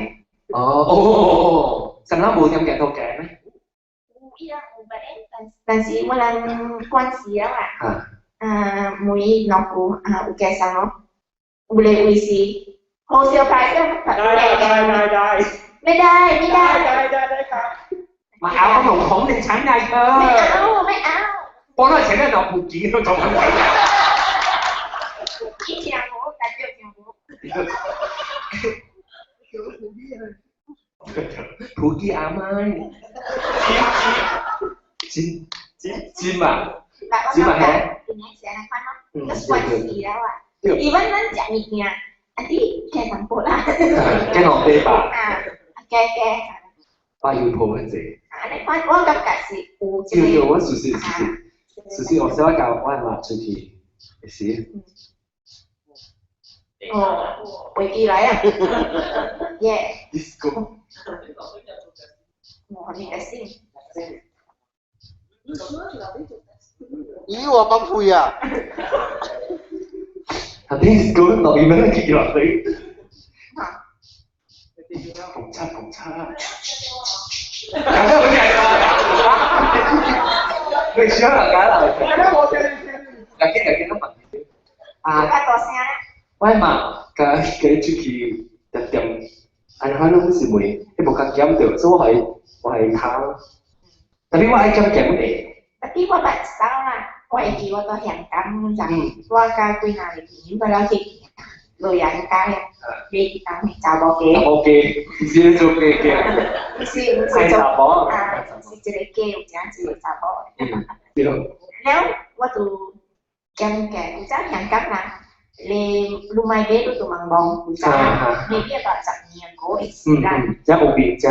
Speaker 5: 哦哦，上人無點鏡頭鏡咩？
Speaker 10: 有，伊人有捌但但是我人關係啊嘛，啊每兩句啊有加送哦，有咧位是好小牌子，
Speaker 8: ได้ได้ได้
Speaker 10: ไม่ได้ไม่ได้
Speaker 8: ได้ได้ได้ครับ
Speaker 5: มาเอาขนมของในชั้นในเธอ
Speaker 10: ไม่เอาไม่เอา
Speaker 5: 幫佢請一兩部機都做緊鬼。
Speaker 10: 以前無，但係聽無。
Speaker 5: 普吉阿媽，金金金嘛，金嘛嘿。
Speaker 10: 嗯，關係了啊。伊阮咱食物件，啊你加淡薄啦。
Speaker 5: 加落地吧。
Speaker 10: 啊，加加。
Speaker 5: 八油婆很濟。
Speaker 10: 啊，你看我感覺是有
Speaker 5: 對對，我事實事實事實，我小可教我媽出去，是。
Speaker 10: 哦，飛機來啊！耶。
Speaker 5: Disco。
Speaker 10: 我你個先。
Speaker 3: 咦，我崩潰啊！
Speaker 5: 啊，disco 落雨咩？跌落去。紅七紅七。你想啊，解啦。嚟見嚟見都問你。啊。
Speaker 10: 較大聲。
Speaker 5: 我嘛，甲佢出去特點，安尼攏是袂，伊無較減著，所以我係我係貪。特別我愛減減的。
Speaker 10: 特別我捌走啦，我會記我到香港陣，我甲幾若個朋友了去老人家呀，你當查某家。
Speaker 5: 查某家，毋是做家家。
Speaker 10: 毋是毋是做啊，是一個家有請一個查某。
Speaker 5: 嗯，對。
Speaker 10: 了，我就減價，有陣香港啦。你你買買你就問望，有陣你變到10年過一次啦。
Speaker 5: 嗯，這有變這。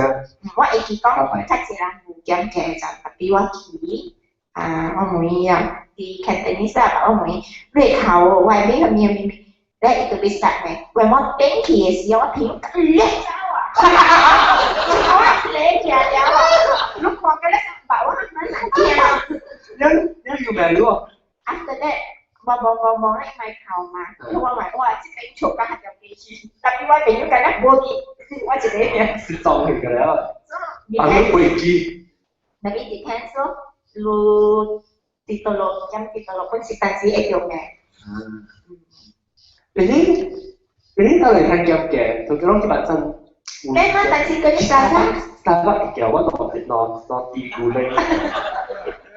Speaker 10: 我會記講，較濟人有減價就特別我去啊，我問伊啊，佇 Cantonese 啊，我問伊，你頭哦，我買啥物物物，咧伊就要殺呢，為我頂去的時候，我朋友叻走啊，我叻起來了啊，你看個咧三百，我還蠻難聽。
Speaker 5: 你你要咩料
Speaker 10: ？After that。我無無無咧買頭嘛，我話哇，這邊厝甲較條機去，特別我朋友敢若無去，我一個爾。
Speaker 5: 是裝去個了，啊，你飛機。
Speaker 10: 特別 depends 咯，你跌到落，咁跌到落本是但是會用嘅。
Speaker 5: 嗯。你你到嚟睇夾嘅，同佢攏基本上。
Speaker 10: 咩嘛？但是嗰啲沙發。
Speaker 5: 沙發叫我落落落地鼓咧。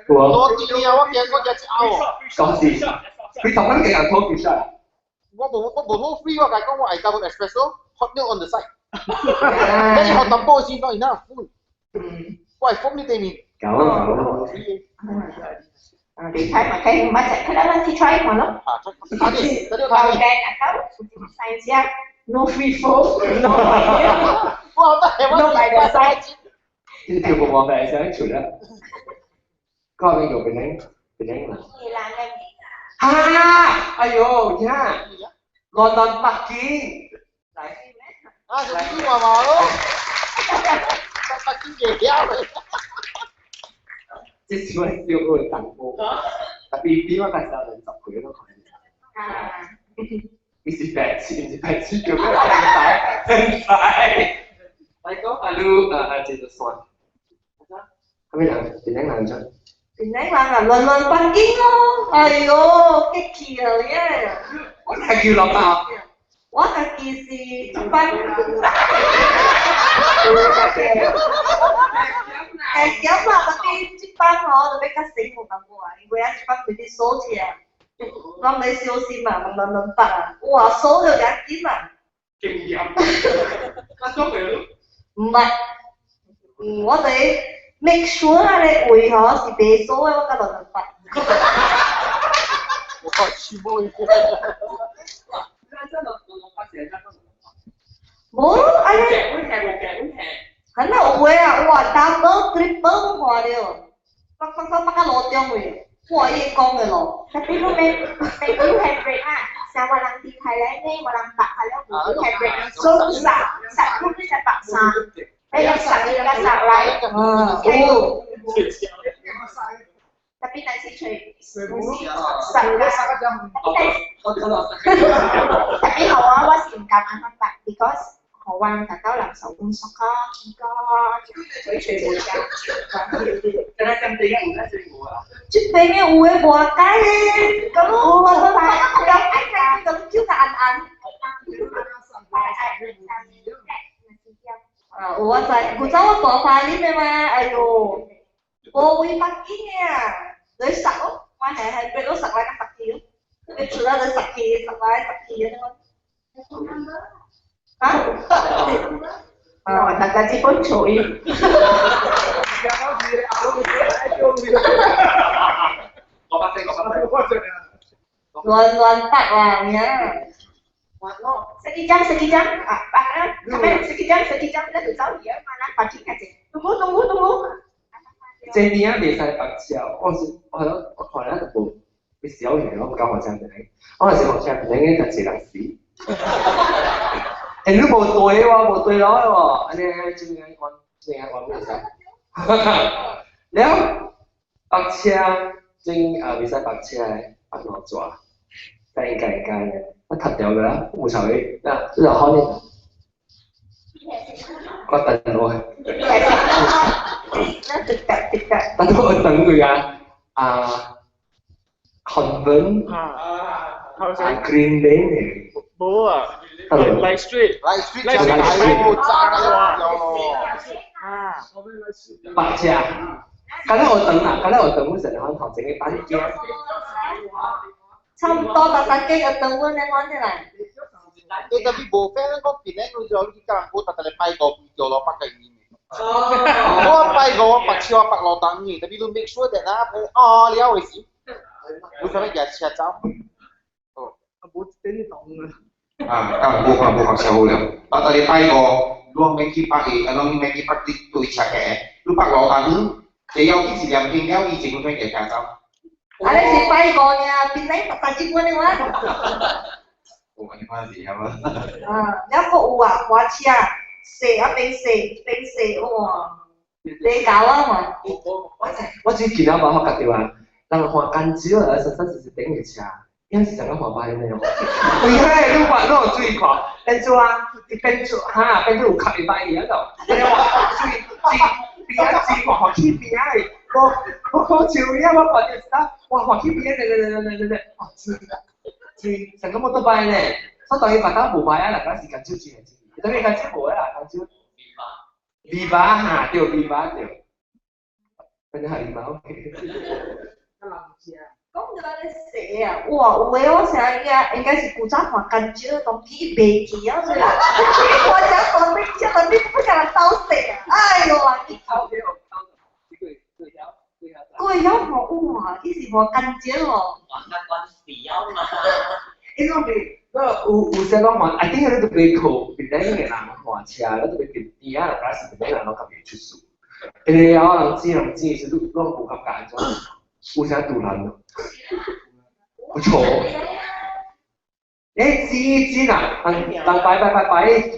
Speaker 3: 落地啊！我驚我驚一拗哦。
Speaker 5: 講是。你同緊幾人拖住出嚟？
Speaker 3: 我無我無攞 free，我甲伊講我愛 double espresso，hot milk on the side。但是 hot 淡薄先，not enough。我係封你對面。
Speaker 5: 搞啊搞啊！
Speaker 10: 啊，你睇嘛，睇嘛，就佢啦，去 try 看咯。
Speaker 3: 啊，tadi tadi
Speaker 10: Power bank atau science ya, no free flow, no no by the side.
Speaker 5: 呢條冇望病想除啦。嗰邊個變緊變緊啦。哈！哎呦，呀，亂亂北京。
Speaker 3: 啊，就呢話話咯，北京嘅了。
Speaker 5: 這是我小個淡薄，特別比我介紹人10歲都可以。
Speaker 10: 啊！
Speaker 5: 你是白痴，唔是白痴，叫咩？正牌，正牌。嚟講，阿魯啊啊，這就算。係咪人？點樣人啫？
Speaker 11: 點樣人啊？亂亂北京咯，哎呦，激氣啊耶！
Speaker 5: 我係叫落啊！
Speaker 11: 我家己是一般。會減啦，特別這班吼，特別較辛苦淡薄啊，因為啊這班佢哋鎖車，攏咧小心啊，慢慢慢慢啊，哇，鎖就較緊啊。
Speaker 8: 經驗。啊，鎖佢咯。
Speaker 11: 唔係，我哋 make sure 啊，你位吼是袂鎖的，我較亂亂擺。
Speaker 3: 我全部。
Speaker 11: 無，安尼。很有的啊，哇，double triple 看到，北北北北到路中位，哇，伊講的咯。
Speaker 10: 特別你免免要 handbrake 啊，像我人佇台咧，我人白係了，有 handbrake，所以剎剎路你才白剎，你一剎一剎來，
Speaker 11: 啊，有。
Speaker 10: 特別但是隨剎啦，特別好啊，我是唔敢按翻白，because 台灣大家人手工熟啊，個隨隨無家。
Speaker 11: 這邊的有的無解咧，咁我我我我咁愛咁叫佢按按。啊，有我知，古早我大花哩的嘛，哎呦，無位北京的啊，你塞咯，我係係俾我塞來個塞去咯，你出來就塞去，塞來塞去咁樣。啊？
Speaker 10: 啊，大家這本書。
Speaker 11: 亂亂搭啦，呀！
Speaker 10: Sekejap, sekejap. Ah, ah, sampai sekejap, sekejap, dah tu tahu ya mana parking aja. Tunggu, tunggu, tunggu.
Speaker 5: 這邊啊，袂使白車，我是我我看了就無，你小嘢我唔敢話真係，我係小學生，你應該就一人死。欸，你無對喎，無對路喎，按呢這邊按，這邊按袂使。了，白車正啊，袂使白車的，白路蛇，但應該應該的，我踢掉啦，無錯的，嗱，這就好呢。我等落去。
Speaker 10: 那直達直達。
Speaker 5: 但係我等佢啊，啊，convent
Speaker 8: 啊
Speaker 5: ，Green Lane 嘅。
Speaker 8: 冇啊，Light Street，
Speaker 3: Light Street 就大路炸啦，
Speaker 8: 啊，
Speaker 5: 白車，剛才我等啊，剛才我等嗰陣，我頭前嘅班機。
Speaker 11: 差唔多特特機個等阮咧，我啲嚟。
Speaker 3: 你特別無 friend 講邊咧，你就你教人好特特嚟拜個叫攞北嘅面。我拜個我白車我白路燈嘅，特別你 make sure that 啊，哦，你有回事，你想要駕車走？
Speaker 8: 哦，冇電動
Speaker 7: 啊，啊，無可能無學車好了。啊，特別拜個，你免去北嘅，啊，你免去北啲對車嘅，你北路燈，你有幾時兩邊了，以前我想駕車走。
Speaker 11: 啊，你是拜過呢？邊你特特接過你話？
Speaker 7: 我你看是係嘛？
Speaker 11: 啊，一個有啊，火車，射啊邊射邊射哇，你搞啊嘛？
Speaker 5: 我只見到冇學覺到啊，人看乾少啊，實實是頂嘅車，因為是成個看擺呢。對嘿，你話你有注意看，變做啊，變做哈，變做有吸一擺伊啊度，你話注意注邊啊注看看起邊啊，我我笑你啊，我看到啥，哇看起邊啊，嚟嚟嚟嚟嚟嚟，哇注注成個摩托擺呢，所以當伊把刀無擺啊，人家是乾少錢的，等於乾少無啦，乾少。尾巴哈，對尾巴對。反正係尾巴 OK。
Speaker 11: 講到你蛇啊，哇！有的我成日應該是古早看乾少，當起袂記啊，所以我講當你這當你不敢人鬥蛇啊！哎呦啊！
Speaker 5: 你頭給我偷，這個這條這條走。
Speaker 11: 個會曉看哇，伊是無乾淨哦。
Speaker 6: 我較關事嘛。
Speaker 5: 因為我有有些講話，I think 你特別靠邊個人換車，你特別邊邊啊，還是邊個人攏較袂出事。欸，我人知人知是你攏無感覺安怎？有啥突然咯？不錯。欸，知知啦，人人擺擺擺擺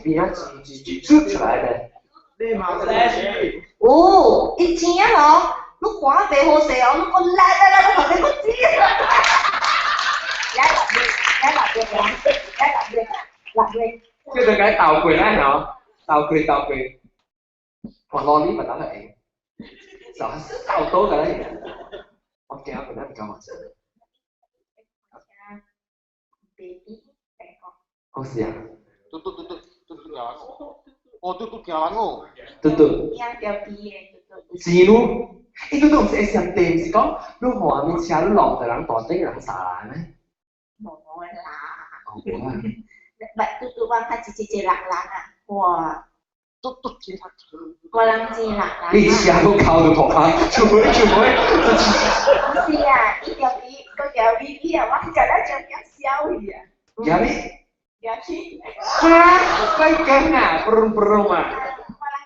Speaker 5: 邊啊，吱吱吱出來的。
Speaker 11: 哦，伊錢啊嗬，你看袂好勢哦，你講來來來，你後面閣知。
Speaker 10: 來六月，來六月，來六月，六月。
Speaker 5: 叫做解鬥過啦，嗬，鬥過鬥過。哇，攞呢咪等嚟，就受到㗎啦，我驚佢唔夠我錢。好是啊。
Speaker 3: 嘟嘟嘟嘟嘟嘟行人哦，哦嘟嘟行人哦。
Speaker 5: 嘟嘟。是咯，伊嘟嘟毋是會上帝，毋是講你換物車，你落就人大頂人殺人咩？
Speaker 10: 無啦。
Speaker 5: 哦，無啊。
Speaker 10: 唔係嘟嘟我較一隻隻人人啊，哇！
Speaker 3: 嘟嘟其他。
Speaker 10: 我人真人人。
Speaker 5: 你車都靠到頭殼，全部全部。
Speaker 10: 唔是啊，伊條魚，個條魚魚啊，我覺得就較小魚啊。
Speaker 5: 條魚？
Speaker 10: 條魚。
Speaker 5: 哈，快驚啊，嘣嘣啊！
Speaker 10: 我人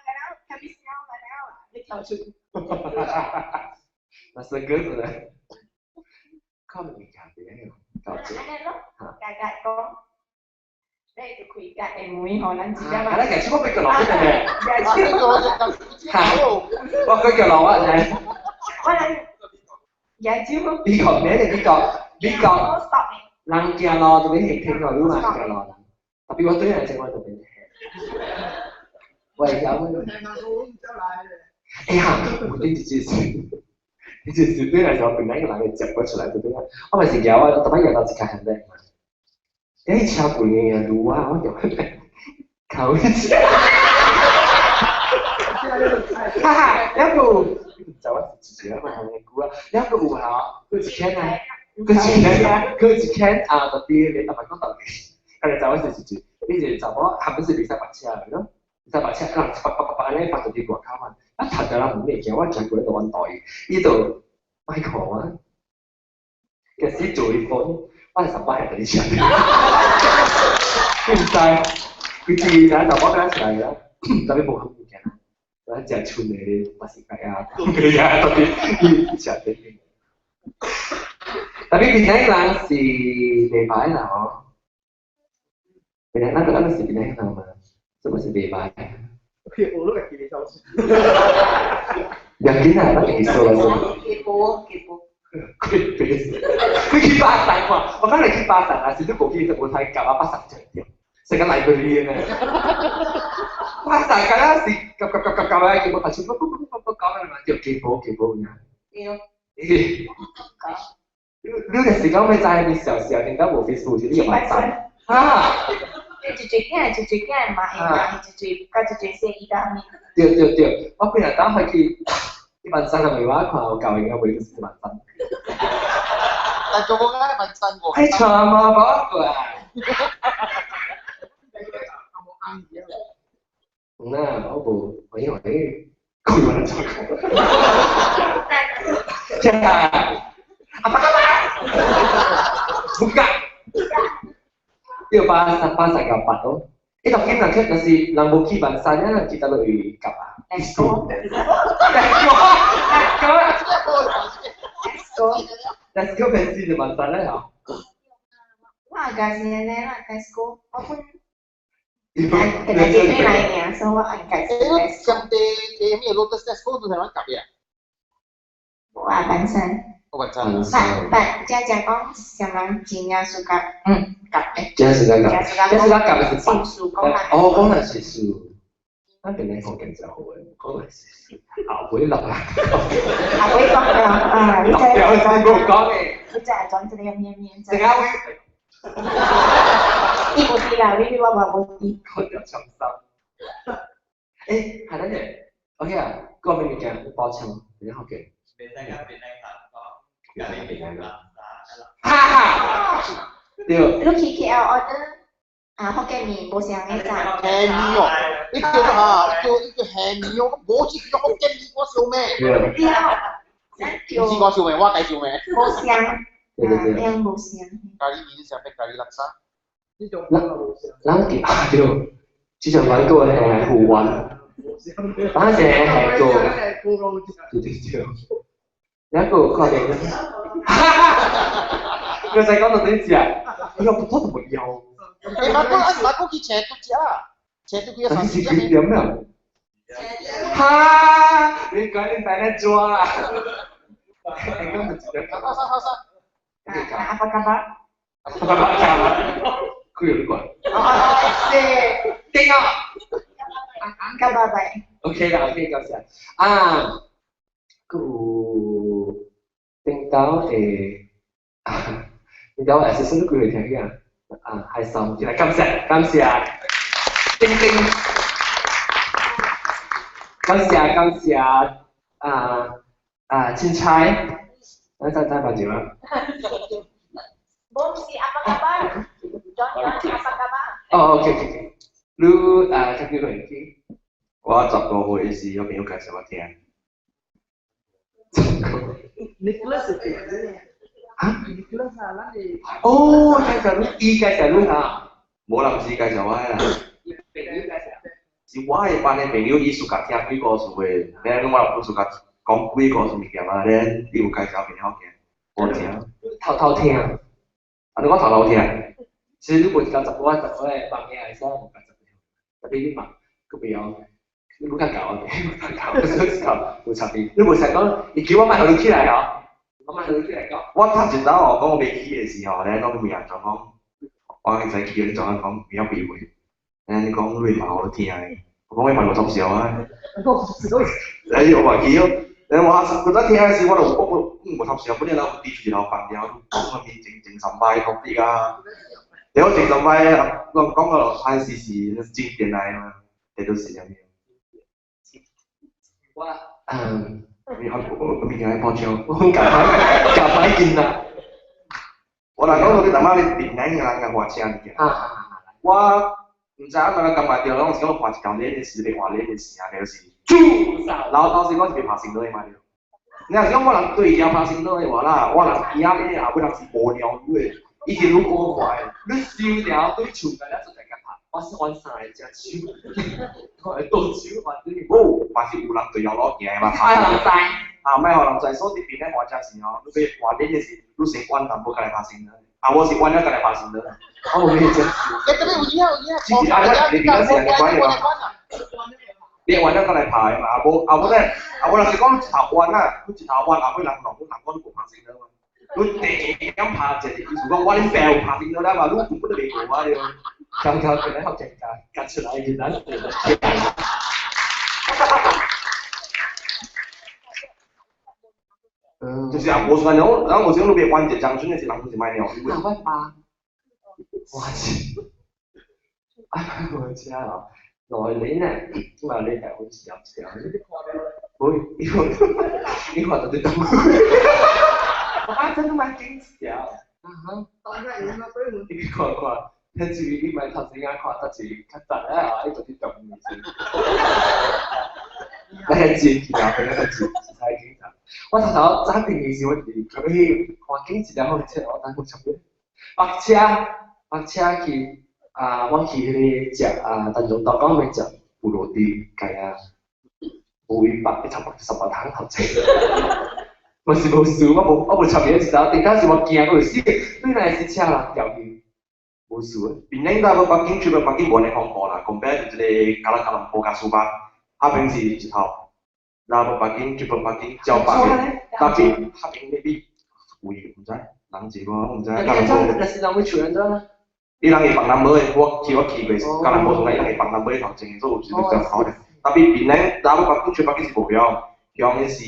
Speaker 10: 覺得特別小個了，你跳出。
Speaker 5: 那是鸽子咧，靠物件別個，搞
Speaker 10: 這。按呢咯，家家講。你就開家的門，予咱自家嘛。
Speaker 5: 啊，咱舉手我俾個落去咧。
Speaker 3: 嚇！
Speaker 5: 我舉個落啊，嚟。
Speaker 10: 我人舉手。
Speaker 5: 美國咩嚟？美國，美國。人行路就欲行天路，你嘛行路。特別我對人情我特別。喂，曉咩？哎呀，我頂一隻事，一隻事對來說，本來個人會接過出來，對不對？我咪是搖啊，特別搖到一間行的。欸，車過嘅路啊，我搖靠！哈哈，兩個就我自己啊嘛，估啊，兩個有啊，佢一間啊，佢一間，佢一間啊，特別你特別講道理，佢就我是自己，你是查某，他們是袂使白車的咯，袂使白車，人叭叭叭叭安尼發到佇外口嘛，啊，頭條人唔會驚，我行過咧就阮袋，伊就莫看我，其實做伊款。我係18係第一次，你唔知，佢自然就我跟他出來啦，特別無咁物件，我食春的巴士雞啊，對啊，特別伊食的。特別檳城人是袂歹啦吼，檳城咱個咱是檳城人嘛，什麼是袂歹？
Speaker 4: 我都會記得消息。
Speaker 5: 要緊啊，咱會說來說。
Speaker 11: 幾波幾波。
Speaker 5: 佢佢去巴剎看，我剛嚟去巴剎啊，是你過去就無太夾啊，巴剎就對，成個來回呢。巴剎敢若是夾夾夾夾夾啊，結果發出啵啵啵啵啵講啊嘛，就幾波幾波爾。
Speaker 11: 對。
Speaker 5: 你你就是講欲知你小時候點解無 Facebook 是你又嘛知？啊！
Speaker 10: 一濟囝，一濟囝嘛會嘛，一濟甲一濟細伊當面。
Speaker 5: 對對對，我幾日當開去。一萬三係咪我看有夠應該會就是一萬三。
Speaker 3: 但做冇啱一萬三喎。
Speaker 5: 係錯嘛，冇過啊。那我無，我因為開完就講。真係，apa kabar? Buka. 對8888咯。伊當今人去，若是人無去萬三，人去倒落去夾啊。
Speaker 10: Let's go.
Speaker 5: Let's go. Let's go. Let's go 平時就萬三咧嗬。
Speaker 10: 我也是按呢啦，Let's go。我本今日這邊來爾，所以我應該是 Let's go。
Speaker 3: 上帝嘅咩 Lotus Let's Go 都係揾夾嘅。
Speaker 10: 無啊，萬三。
Speaker 3: 我萬三。
Speaker 10: 但但正正講，啥人真正暑假，夾的。
Speaker 5: 真暑假夾，真暑假夾的是
Speaker 10: 算數講啦。
Speaker 5: 哦，講來是數。咱平常福建就好嘅，講來是數，後尾落啊。
Speaker 10: 後尾講啊，啊，你知
Speaker 5: 有先冇講嘅。
Speaker 10: 你知係講這個面面。
Speaker 5: 陣間會。
Speaker 10: 伊無知啦，你我嘛無知。
Speaker 5: 我就長衫。欸，係等陣，OK 啊，個咩物件？包槍，比較好嘅。
Speaker 6: 袂使甲別人講，甲你別人講。
Speaker 5: 哈哈，對。
Speaker 10: 你去 KL order 啊，福建麵無相個咋？
Speaker 3: 蝦麵哦，你叫哈，叫你叫蝦麵哦，無是叫福建麵，我想咩？
Speaker 10: 對。
Speaker 3: 唔是我燒味，我介紹味。
Speaker 10: 無香，
Speaker 5: 對對對。
Speaker 10: 樣無香。
Speaker 3: 咖喱麵是咩咖喱叻沙？
Speaker 4: 呢種無香。
Speaker 5: 咱記啊對，這種玩過係湖灣，反正係個，對對對，一個確定。佢就講到點知啊？哎呀，不多都沒有。
Speaker 3: 你馬哥，馬哥去請都食啊，請都幾
Speaker 5: 但是幾點啊？哈！你趕緊帶來抓啦！你講唔記得？
Speaker 3: 好好好好。
Speaker 10: Apa khabar？
Speaker 5: Apa khabar？佢有呢個。
Speaker 10: 啊，是。
Speaker 5: 勁啊
Speaker 10: Khabar baik。！OK
Speaker 5: 啦，OK，多謝。啊，個頂到誒，頂到誒，是什麼鬼嚟聽嘅啊？啊，開心，來感謝感謝，叮叮，感謝感謝啊啊，凊彩，來再再辦住啦。
Speaker 10: Bom si apa khabar? John John apa khabar?
Speaker 5: 哦，OK OK OK，你啊，較幾歲去？
Speaker 7: 我10多歲時，我朋友介紹我聽。
Speaker 4: Nicholas 是
Speaker 5: 啊
Speaker 4: ？Nicholas 啊，咱是。
Speaker 5: 哦，介紹你，伊介紹你哈？
Speaker 7: 無人是介紹我啦。
Speaker 5: 朋友介紹。
Speaker 7: 是我的班的朋友，伊暑假聽幾個事的，咧我若本暑假講幾個事物件嘛，咧伊有介紹朋友聽，我聽。
Speaker 5: 偷偷聽。
Speaker 7: 啊，你講偷偷聽。
Speaker 5: 其實如果講十個十個的房間，會使無講十個，特別你嘛，閣袂曉，你較厚，較厚，所以頭有差別。你無想講，伊叫我莫予你起來哦，我莫予你起來講。
Speaker 7: 我頭一道哦，講我袂起的時候咧，講問阿莊講，我會使起，你怎講袂曉避諱？咧你講你嘛予聽的，我講我嘛無插笑啊。哎呦，我嘛起哦，咧我嗰陣聽的時，我就我無插笑，本來我滴出一頭飯了，講啥物精精神擺講啲啊。然後精神擺，我講個落開始是正電來嘛，這都是啥物？
Speaker 5: 我嗯，
Speaker 7: 你我我物件愛報銷，
Speaker 5: 我夾擺夾擺見啦。
Speaker 7: 我若講到你大媽你檳榔人共換車物件，我毋知影哪個感覺著，攏是講換一條鏈的時，袂換鏈的時啊，就是。然後當時我是袂拍先倒的嘛對。你若是講我人對條拍先倒的話啦，我人邊仔邊後尾人是無鳥的，伊是愈過快。
Speaker 5: 你收了對樹個了就大家拍，我是換三個隻手，我會倒手換對。
Speaker 7: 無，嘛是有人對條路行的嘛。
Speaker 5: 愛人知。
Speaker 7: 啊，莫予人知，所以佇邊咧換車時吼，你欲換鏈的時，你先彎淡薄，家來拍先倒。啊，我是彎了，家來拍先倒。
Speaker 5: 我無咩隻手。
Speaker 3: 欸，這邊有影有影，
Speaker 7: 其實啊，你邊個是安尼管的嘛？你彎了，家來拍的嘛？啊無啊無咧，啊無若是講一頭彎啊，你一頭彎後尾人弄，人講你無拍先倒嘛？你第一點拍一個，意思講我恁爸有拍先倒了嘛？你根本就袂過啊對。
Speaker 5: 剛剛可能好尷尬，夾出來一難。
Speaker 7: 就是啊，無算了，然後無想你別彎一張，真的是人是賣尿。
Speaker 5: 啊，我爸，我是，啊，我車哦，內年呢，嘛你台灣是有車，我伊看，伊看到你動，啊，真的蠻緊張，啊哈，你看看，睇住你咪頭先眼看得住較實啊，伊就去動。那個剪起來，那個剪，太緊張。我頭頭早定時我是去看景一了好車，我等我差不多。白車，白車去啊！我去彼个食啊，陳總道講咪食布羅蒂雞啊，無一百一十八桶頭前。我是無事，我無我無插伊一頭，頂當時我驚過死，本來是車人掉去，無事。
Speaker 7: 檳榔大部北京，出北京無按呢恐怖啦，compare 這個加拉加林坡加蘇巴，那邊是一頭。然後北京，出北京，交北嘅，那邊那邊那邊貴，毋知，人一個我毋知。
Speaker 5: 那是人會厝安怎啊？
Speaker 7: 伊人會放南無的，我去我去過，加南無從來伊人會放南無的頭前，所以有時就較好咧。特別檳榔，然後北京出北京是無曉，曉的是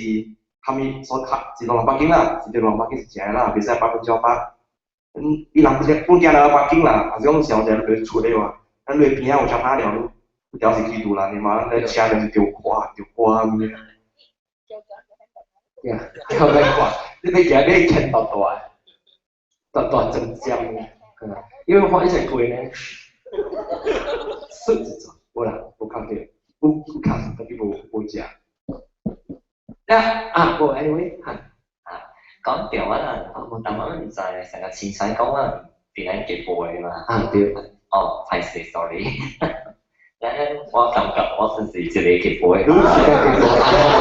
Speaker 7: 啥物所較是龍北京啦，是龍北京是正啦，袂使8%。嗯，伊人本驚來北京啦，也是講小者就出的話，咱你邊仔有車拍了，你條是去杜蘭的嘛，咱車就是着垮着垮咁樣。
Speaker 5: 對啊，後尾看，你欲行欲牽大大，大大針尖，因為我看以前貴呢，說一陣，無啦，無看著，有有看，但是無無食。啊啊，無，anyway，哈。
Speaker 6: 講到我啦，但我毋知成個凊彩講我平安結背嘛。
Speaker 5: 啊對。
Speaker 6: 哦，歹勢，sorry。我感覺我算是一個結背。
Speaker 5: 你是個結背。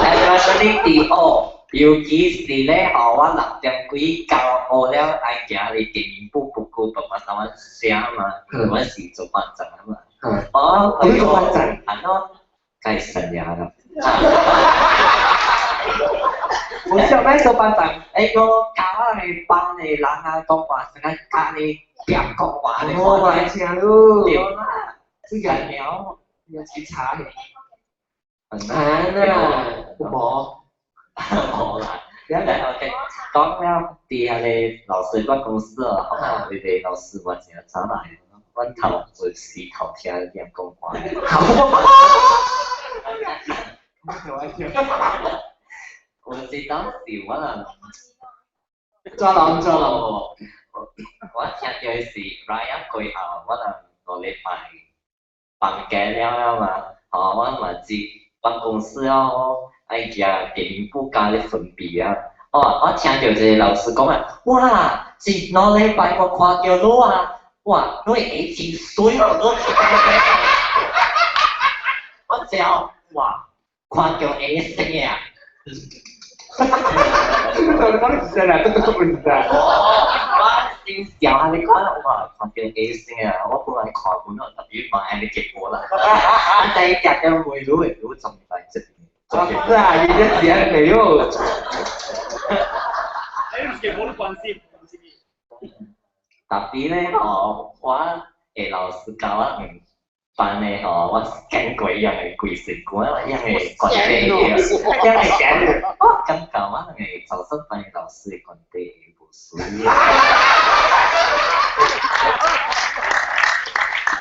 Speaker 6: Especially 佇學，尤其是咧，吼，我6點幾交學了，愛行去電影部報告，爸爸三阮寫嘛，我是做班長嘛。哦，
Speaker 5: 你做班長？
Speaker 6: 安怎？該生涯啦。
Speaker 5: 我笑咩做班長？
Speaker 6: 欸，我教我的班的人啊，講話成個教你點講話咧。
Speaker 5: 我來聽咯。
Speaker 6: 對啦，
Speaker 5: 這個
Speaker 6: 了，
Speaker 5: 要去查的。難啊，有無？
Speaker 6: 無啦。然後 OK，講了佇遐個老師辦公室哦，吼，迄個老師嘛真早來，阮頭一時頭聽點講話。有時當時我人
Speaker 5: 抓人抓人，
Speaker 6: 我聽到的是 Raya 過後，我人5禮拜放假了了嘛，吼，我嘛佇辦公室哦，愛行電影部加咧分別啊。哦，我聽到一個老師講啊，哇，這2禮拜我看到你啊，哇，你的鞋真媠哦，你我就哇，看到鞋聲啊！
Speaker 5: 哈哈哈哈哈！你講是真啊，這個做唔是啊。
Speaker 6: 我先笑下你看，哇，看到鞋聲啊！我本來看本來特別嘛，按呢結果啦。啊，第一日嘅每路會路仲嚟這邊。
Speaker 5: 是啊，你這錢沒有。
Speaker 8: 你唔結果都關心。
Speaker 6: 特別咧，吼，我的老師教我班的吼，我見過伊樣的規身軀，伊樣的關係，樣的感，我感覺我兩個早上班的老師的關係無輸。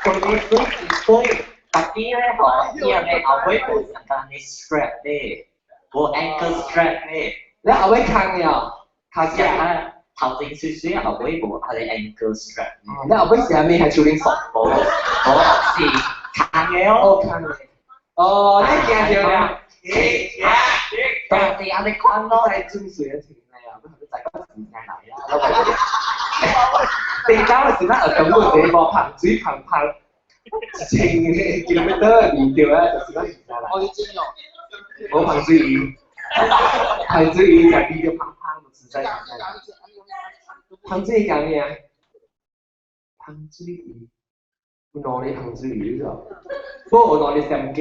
Speaker 6: 關係水水，特別咧吼，伊樣的後尾無相當的 strap 咧，無 ankle strap 咧，
Speaker 5: 你後尾看了，卡只。
Speaker 6: 頭前水水後尾無啊個 ankle strap。
Speaker 5: 你後尾是啥物？係手拎索？
Speaker 6: 無，無是扛的哦。
Speaker 5: 扛的。哦，你驚著啦？
Speaker 6: 當時按呢款咯，
Speaker 5: 係轉水的情嚟啊！我頭先在講時間來啊。地交的時咱學根本這個旁水旁旁一千 kilometer 二對啊，就是咱時間來。
Speaker 3: 我你真哦。
Speaker 5: 我旁水魚，旁水魚就變咗胖胖，實在實在。芳水魚講咩啊？芳水魚，有兩個芳水魚咗，不過有兩個相雞。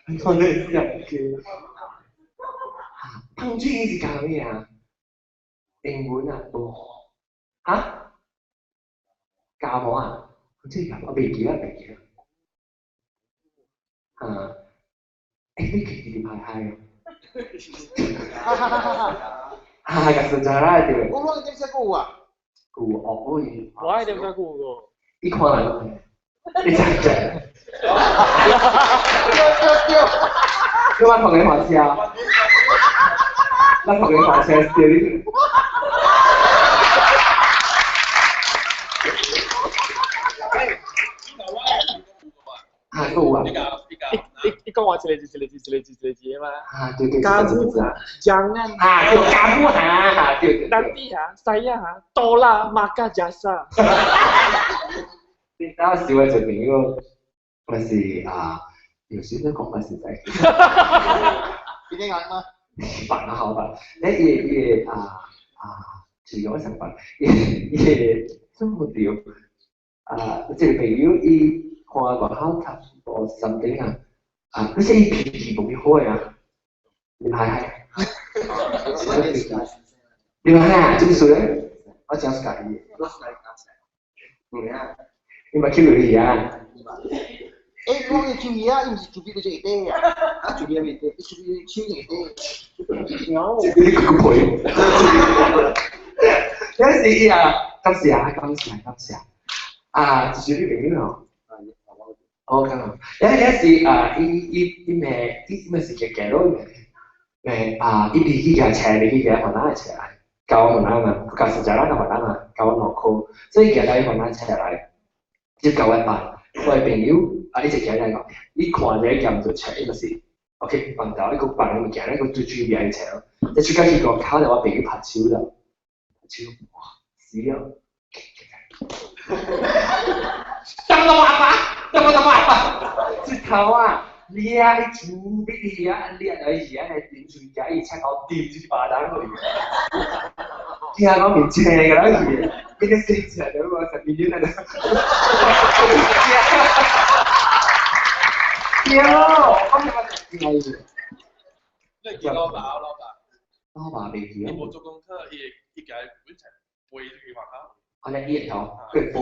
Speaker 5: 兩個相雞。芳水魚是講咩啊？英文啊，無。哈？教無啊？芳水魚我袂記啊，袂記啊。啊？欸，你記得歹歹哦。
Speaker 3: 哈哈哈哈！
Speaker 5: 啊，個sejarah 對。
Speaker 3: 我講你點寫過有啊？
Speaker 5: 有哦，伊。
Speaker 8: 我愛點寫過個。
Speaker 5: 你看人，你真正。
Speaker 3: 對對對。
Speaker 5: 你我同你換車，咱同你換車對你。啊，有啊。
Speaker 8: 你講話一個字一個字一個字一個字嘛？
Speaker 5: 啊，對對。
Speaker 8: Kamu jangan
Speaker 5: 啊，對，kamu 哈，對對。
Speaker 8: Nanti ha, saya ha, tolak maka jasa。
Speaker 5: 你當時我一個朋友，我是啊，有時都講我實在。
Speaker 3: 邊個人嗎？
Speaker 5: 扮啊好吧，你伊伊啊啊，是講啥扮？伊伊個做唔對啊，這個朋友伊看外口讀無 something 啊。啊，你說伊脾氣無咪好啊？你係係？你話係啊？做咩事咧？我真是介意。嗯啊，你咪去旅遊啊？
Speaker 3: 欸，我嘅注意啊，伊毋是注意你這個底啊，啊注意咩底？注意手這個底。
Speaker 5: 你個屁！有時伊啊，感謝啊，感謝感謝啊，就是你朋友哦。我講啊，有有時啊，伊伊伊咪伊咪是行行路咪啊，伊離去架車，離去架雲南的車來，交雲南嘛，教實在咱個雲南嘛，交2箍，所以行來雲南車來，就交我爸，我的朋友啊，伊就行來講，伊看這個劍就車，伊就是 OK，放到一個放物件，一個最主要愛請，你出街去個口就我朋友拍手啦，拍手，哇，死了！當到阿爸，當到阿爸，這頭啊，掠伊豬比你啊，掠哎呀，係點住家伊請到掂住巴掌嗰裡，聽講面青㗎啦，佢，呢個死起來我十幾年啦。對咯，我感覺
Speaker 8: 你見老爸老爸？
Speaker 5: 老爸未去。
Speaker 8: 伊無做功課，伊伊家本齊背出去學校。
Speaker 5: 我咧伊頭佢背。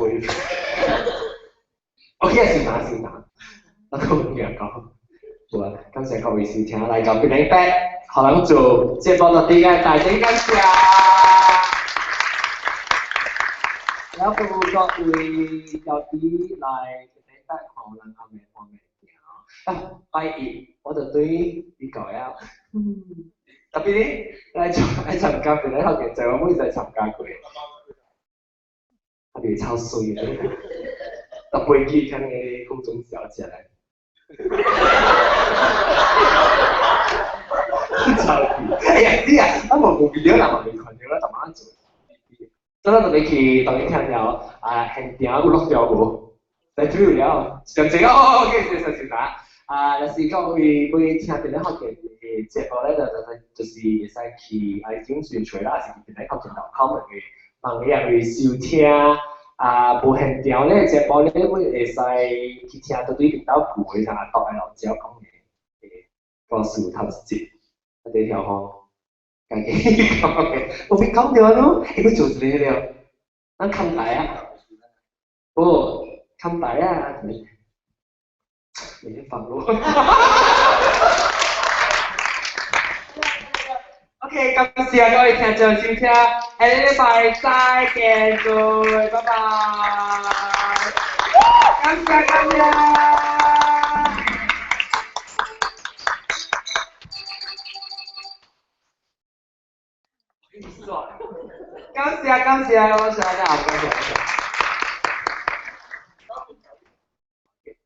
Speaker 5: 我今日先打先打，我講嘢講。好啊，感謝各位收聽來到檳榔伯，可能做節目到底嘅大聲感謝。然後各位有啲來檳榔伯可能後面方面。啊，拜一我就對你講呀，特別咧來來參加檳榔學嘅，就我每次參加過，特別超水的，搭飛機看那個空中小姐來，超級，哎呀，你啊，我無無video啦，嘛未看到啦，逐晚做。真係特別去當你聽了啊，現場有錄掉無？來注意了，上這個哦，OK，謝謝大家。啊，若是各位要聽檳榔學嘅節目咧，就是會使去 iTunes 上揣啦，還是檳榔學健 .com 嘅網頁去收聽。啊，無現場咧節目咧，會會使去聽到對頻道舊的像阿獨的老椒講的故事頭一集，啊，這條吼，家己講的，我未講著咯，伊閣做一個了，咱看台啊，不，看台啊。每天放咯。OK，感謝各位聽眾收聽，下禮拜再見，各位，拜拜。感謝感謝。感謝感謝，我想下，感謝感謝。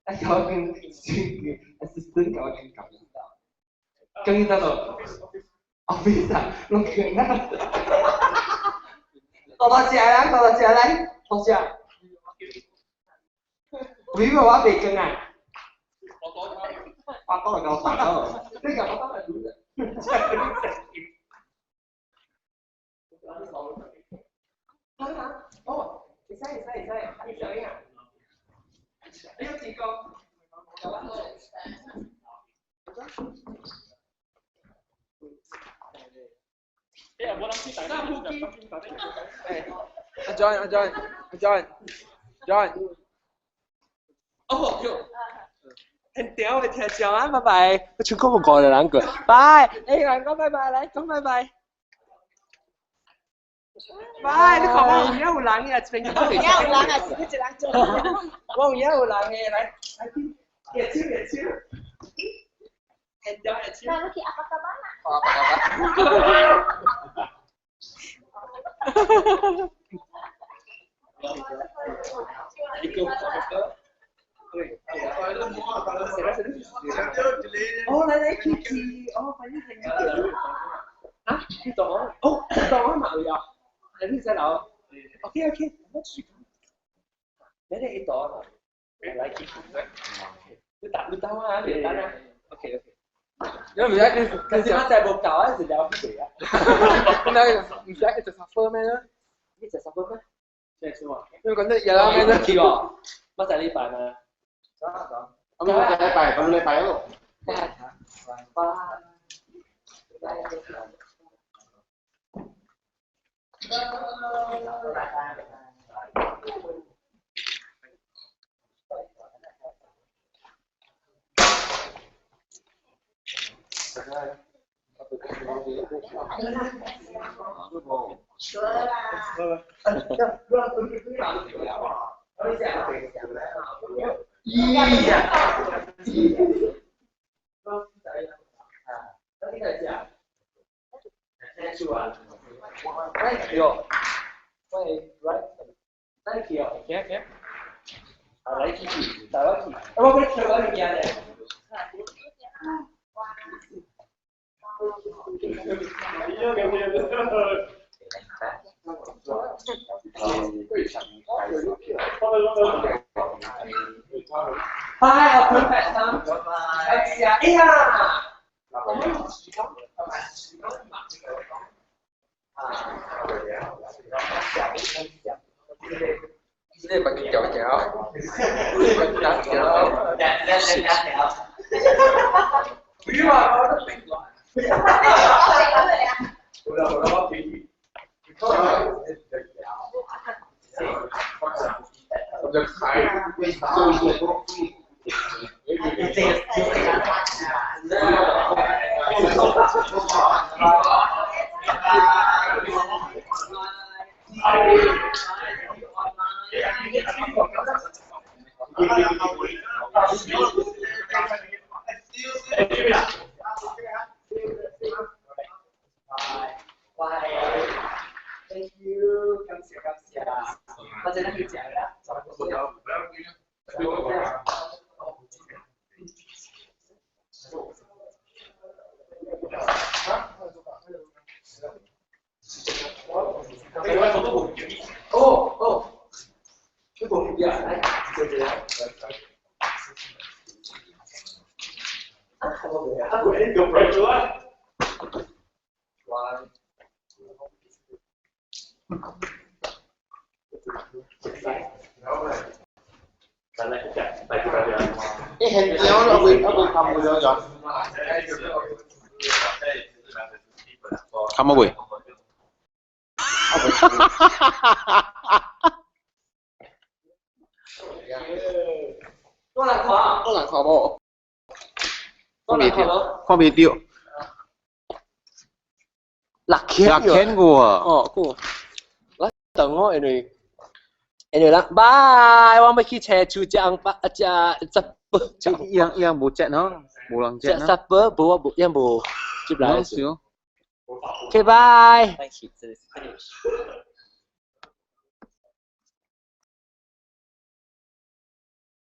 Speaker 5: 啊，我跟 assistant 搞跟搞跟到咯，office 啊，攏跟啊。多多謝啦，多多謝來，多謝。你話我未跟啊？發多嚟夠煩咯，呢個發多嚟點啫？哦，會使會使會使，你小英啊？你有幾個？
Speaker 4: 阿 John 阿 John 阿 John John，
Speaker 5: 哦喲，很屌的聽眾啊，拜拜！我全國無個人過，拜！哎，人講拜拜，來講拜拜。拜！你看我有影有人嘅，這邊
Speaker 10: 有影有人啊，是你一人做。
Speaker 5: 我有影有人嘅，來，來，握手握手。很屌握手。
Speaker 10: 那你去阿巴卡巴啦。
Speaker 5: 阿巴卡巴。哦，來來，Kiki，哦，反正係啊，你懂哦，懂啊嘛有，係你在樓，OK OK，我去，你哋一懂啊，來 Kiki，你打你打啊，你打啊，OK OK。
Speaker 4: 因為唔使，
Speaker 5: 但是我在無夠啊，是聊不對啊。
Speaker 4: 唔使一直 suffer 咩咧？
Speaker 5: 一直 suffer 咩？
Speaker 4: 因為講得有啦咩咧？
Speaker 5: 去喎，乜就禮拜嘛？
Speaker 3: 咁個禮拜，咁禮拜咯。
Speaker 5: 拜拜。拜，阿潘，拜。哎呀！
Speaker 4: 你咪叫叫，你咪叫叫。
Speaker 5: 不要啊！我都明啦。好啦好啦，我俾你。
Speaker 7: 咁就睇。
Speaker 5: Thank you，感謝感謝，我真係去食啦。哦哦，這個唔要，來，這這。啊，我
Speaker 3: 你現場我會我會冚過咗咗。
Speaker 7: 冚乜會？
Speaker 5: 多難看，
Speaker 4: 多難看無？
Speaker 5: 多難看無？
Speaker 7: 看袂到。
Speaker 5: 六千。
Speaker 7: 六千個啊！
Speaker 5: 哦，個。我等我，因為因為啦，拜，我欲去車厝食紅包，食十包。
Speaker 7: 伊人伊人無食喏，無人食。
Speaker 5: 食十包，無我無，伊無接來。OK，拜。
Speaker 6: Thank you.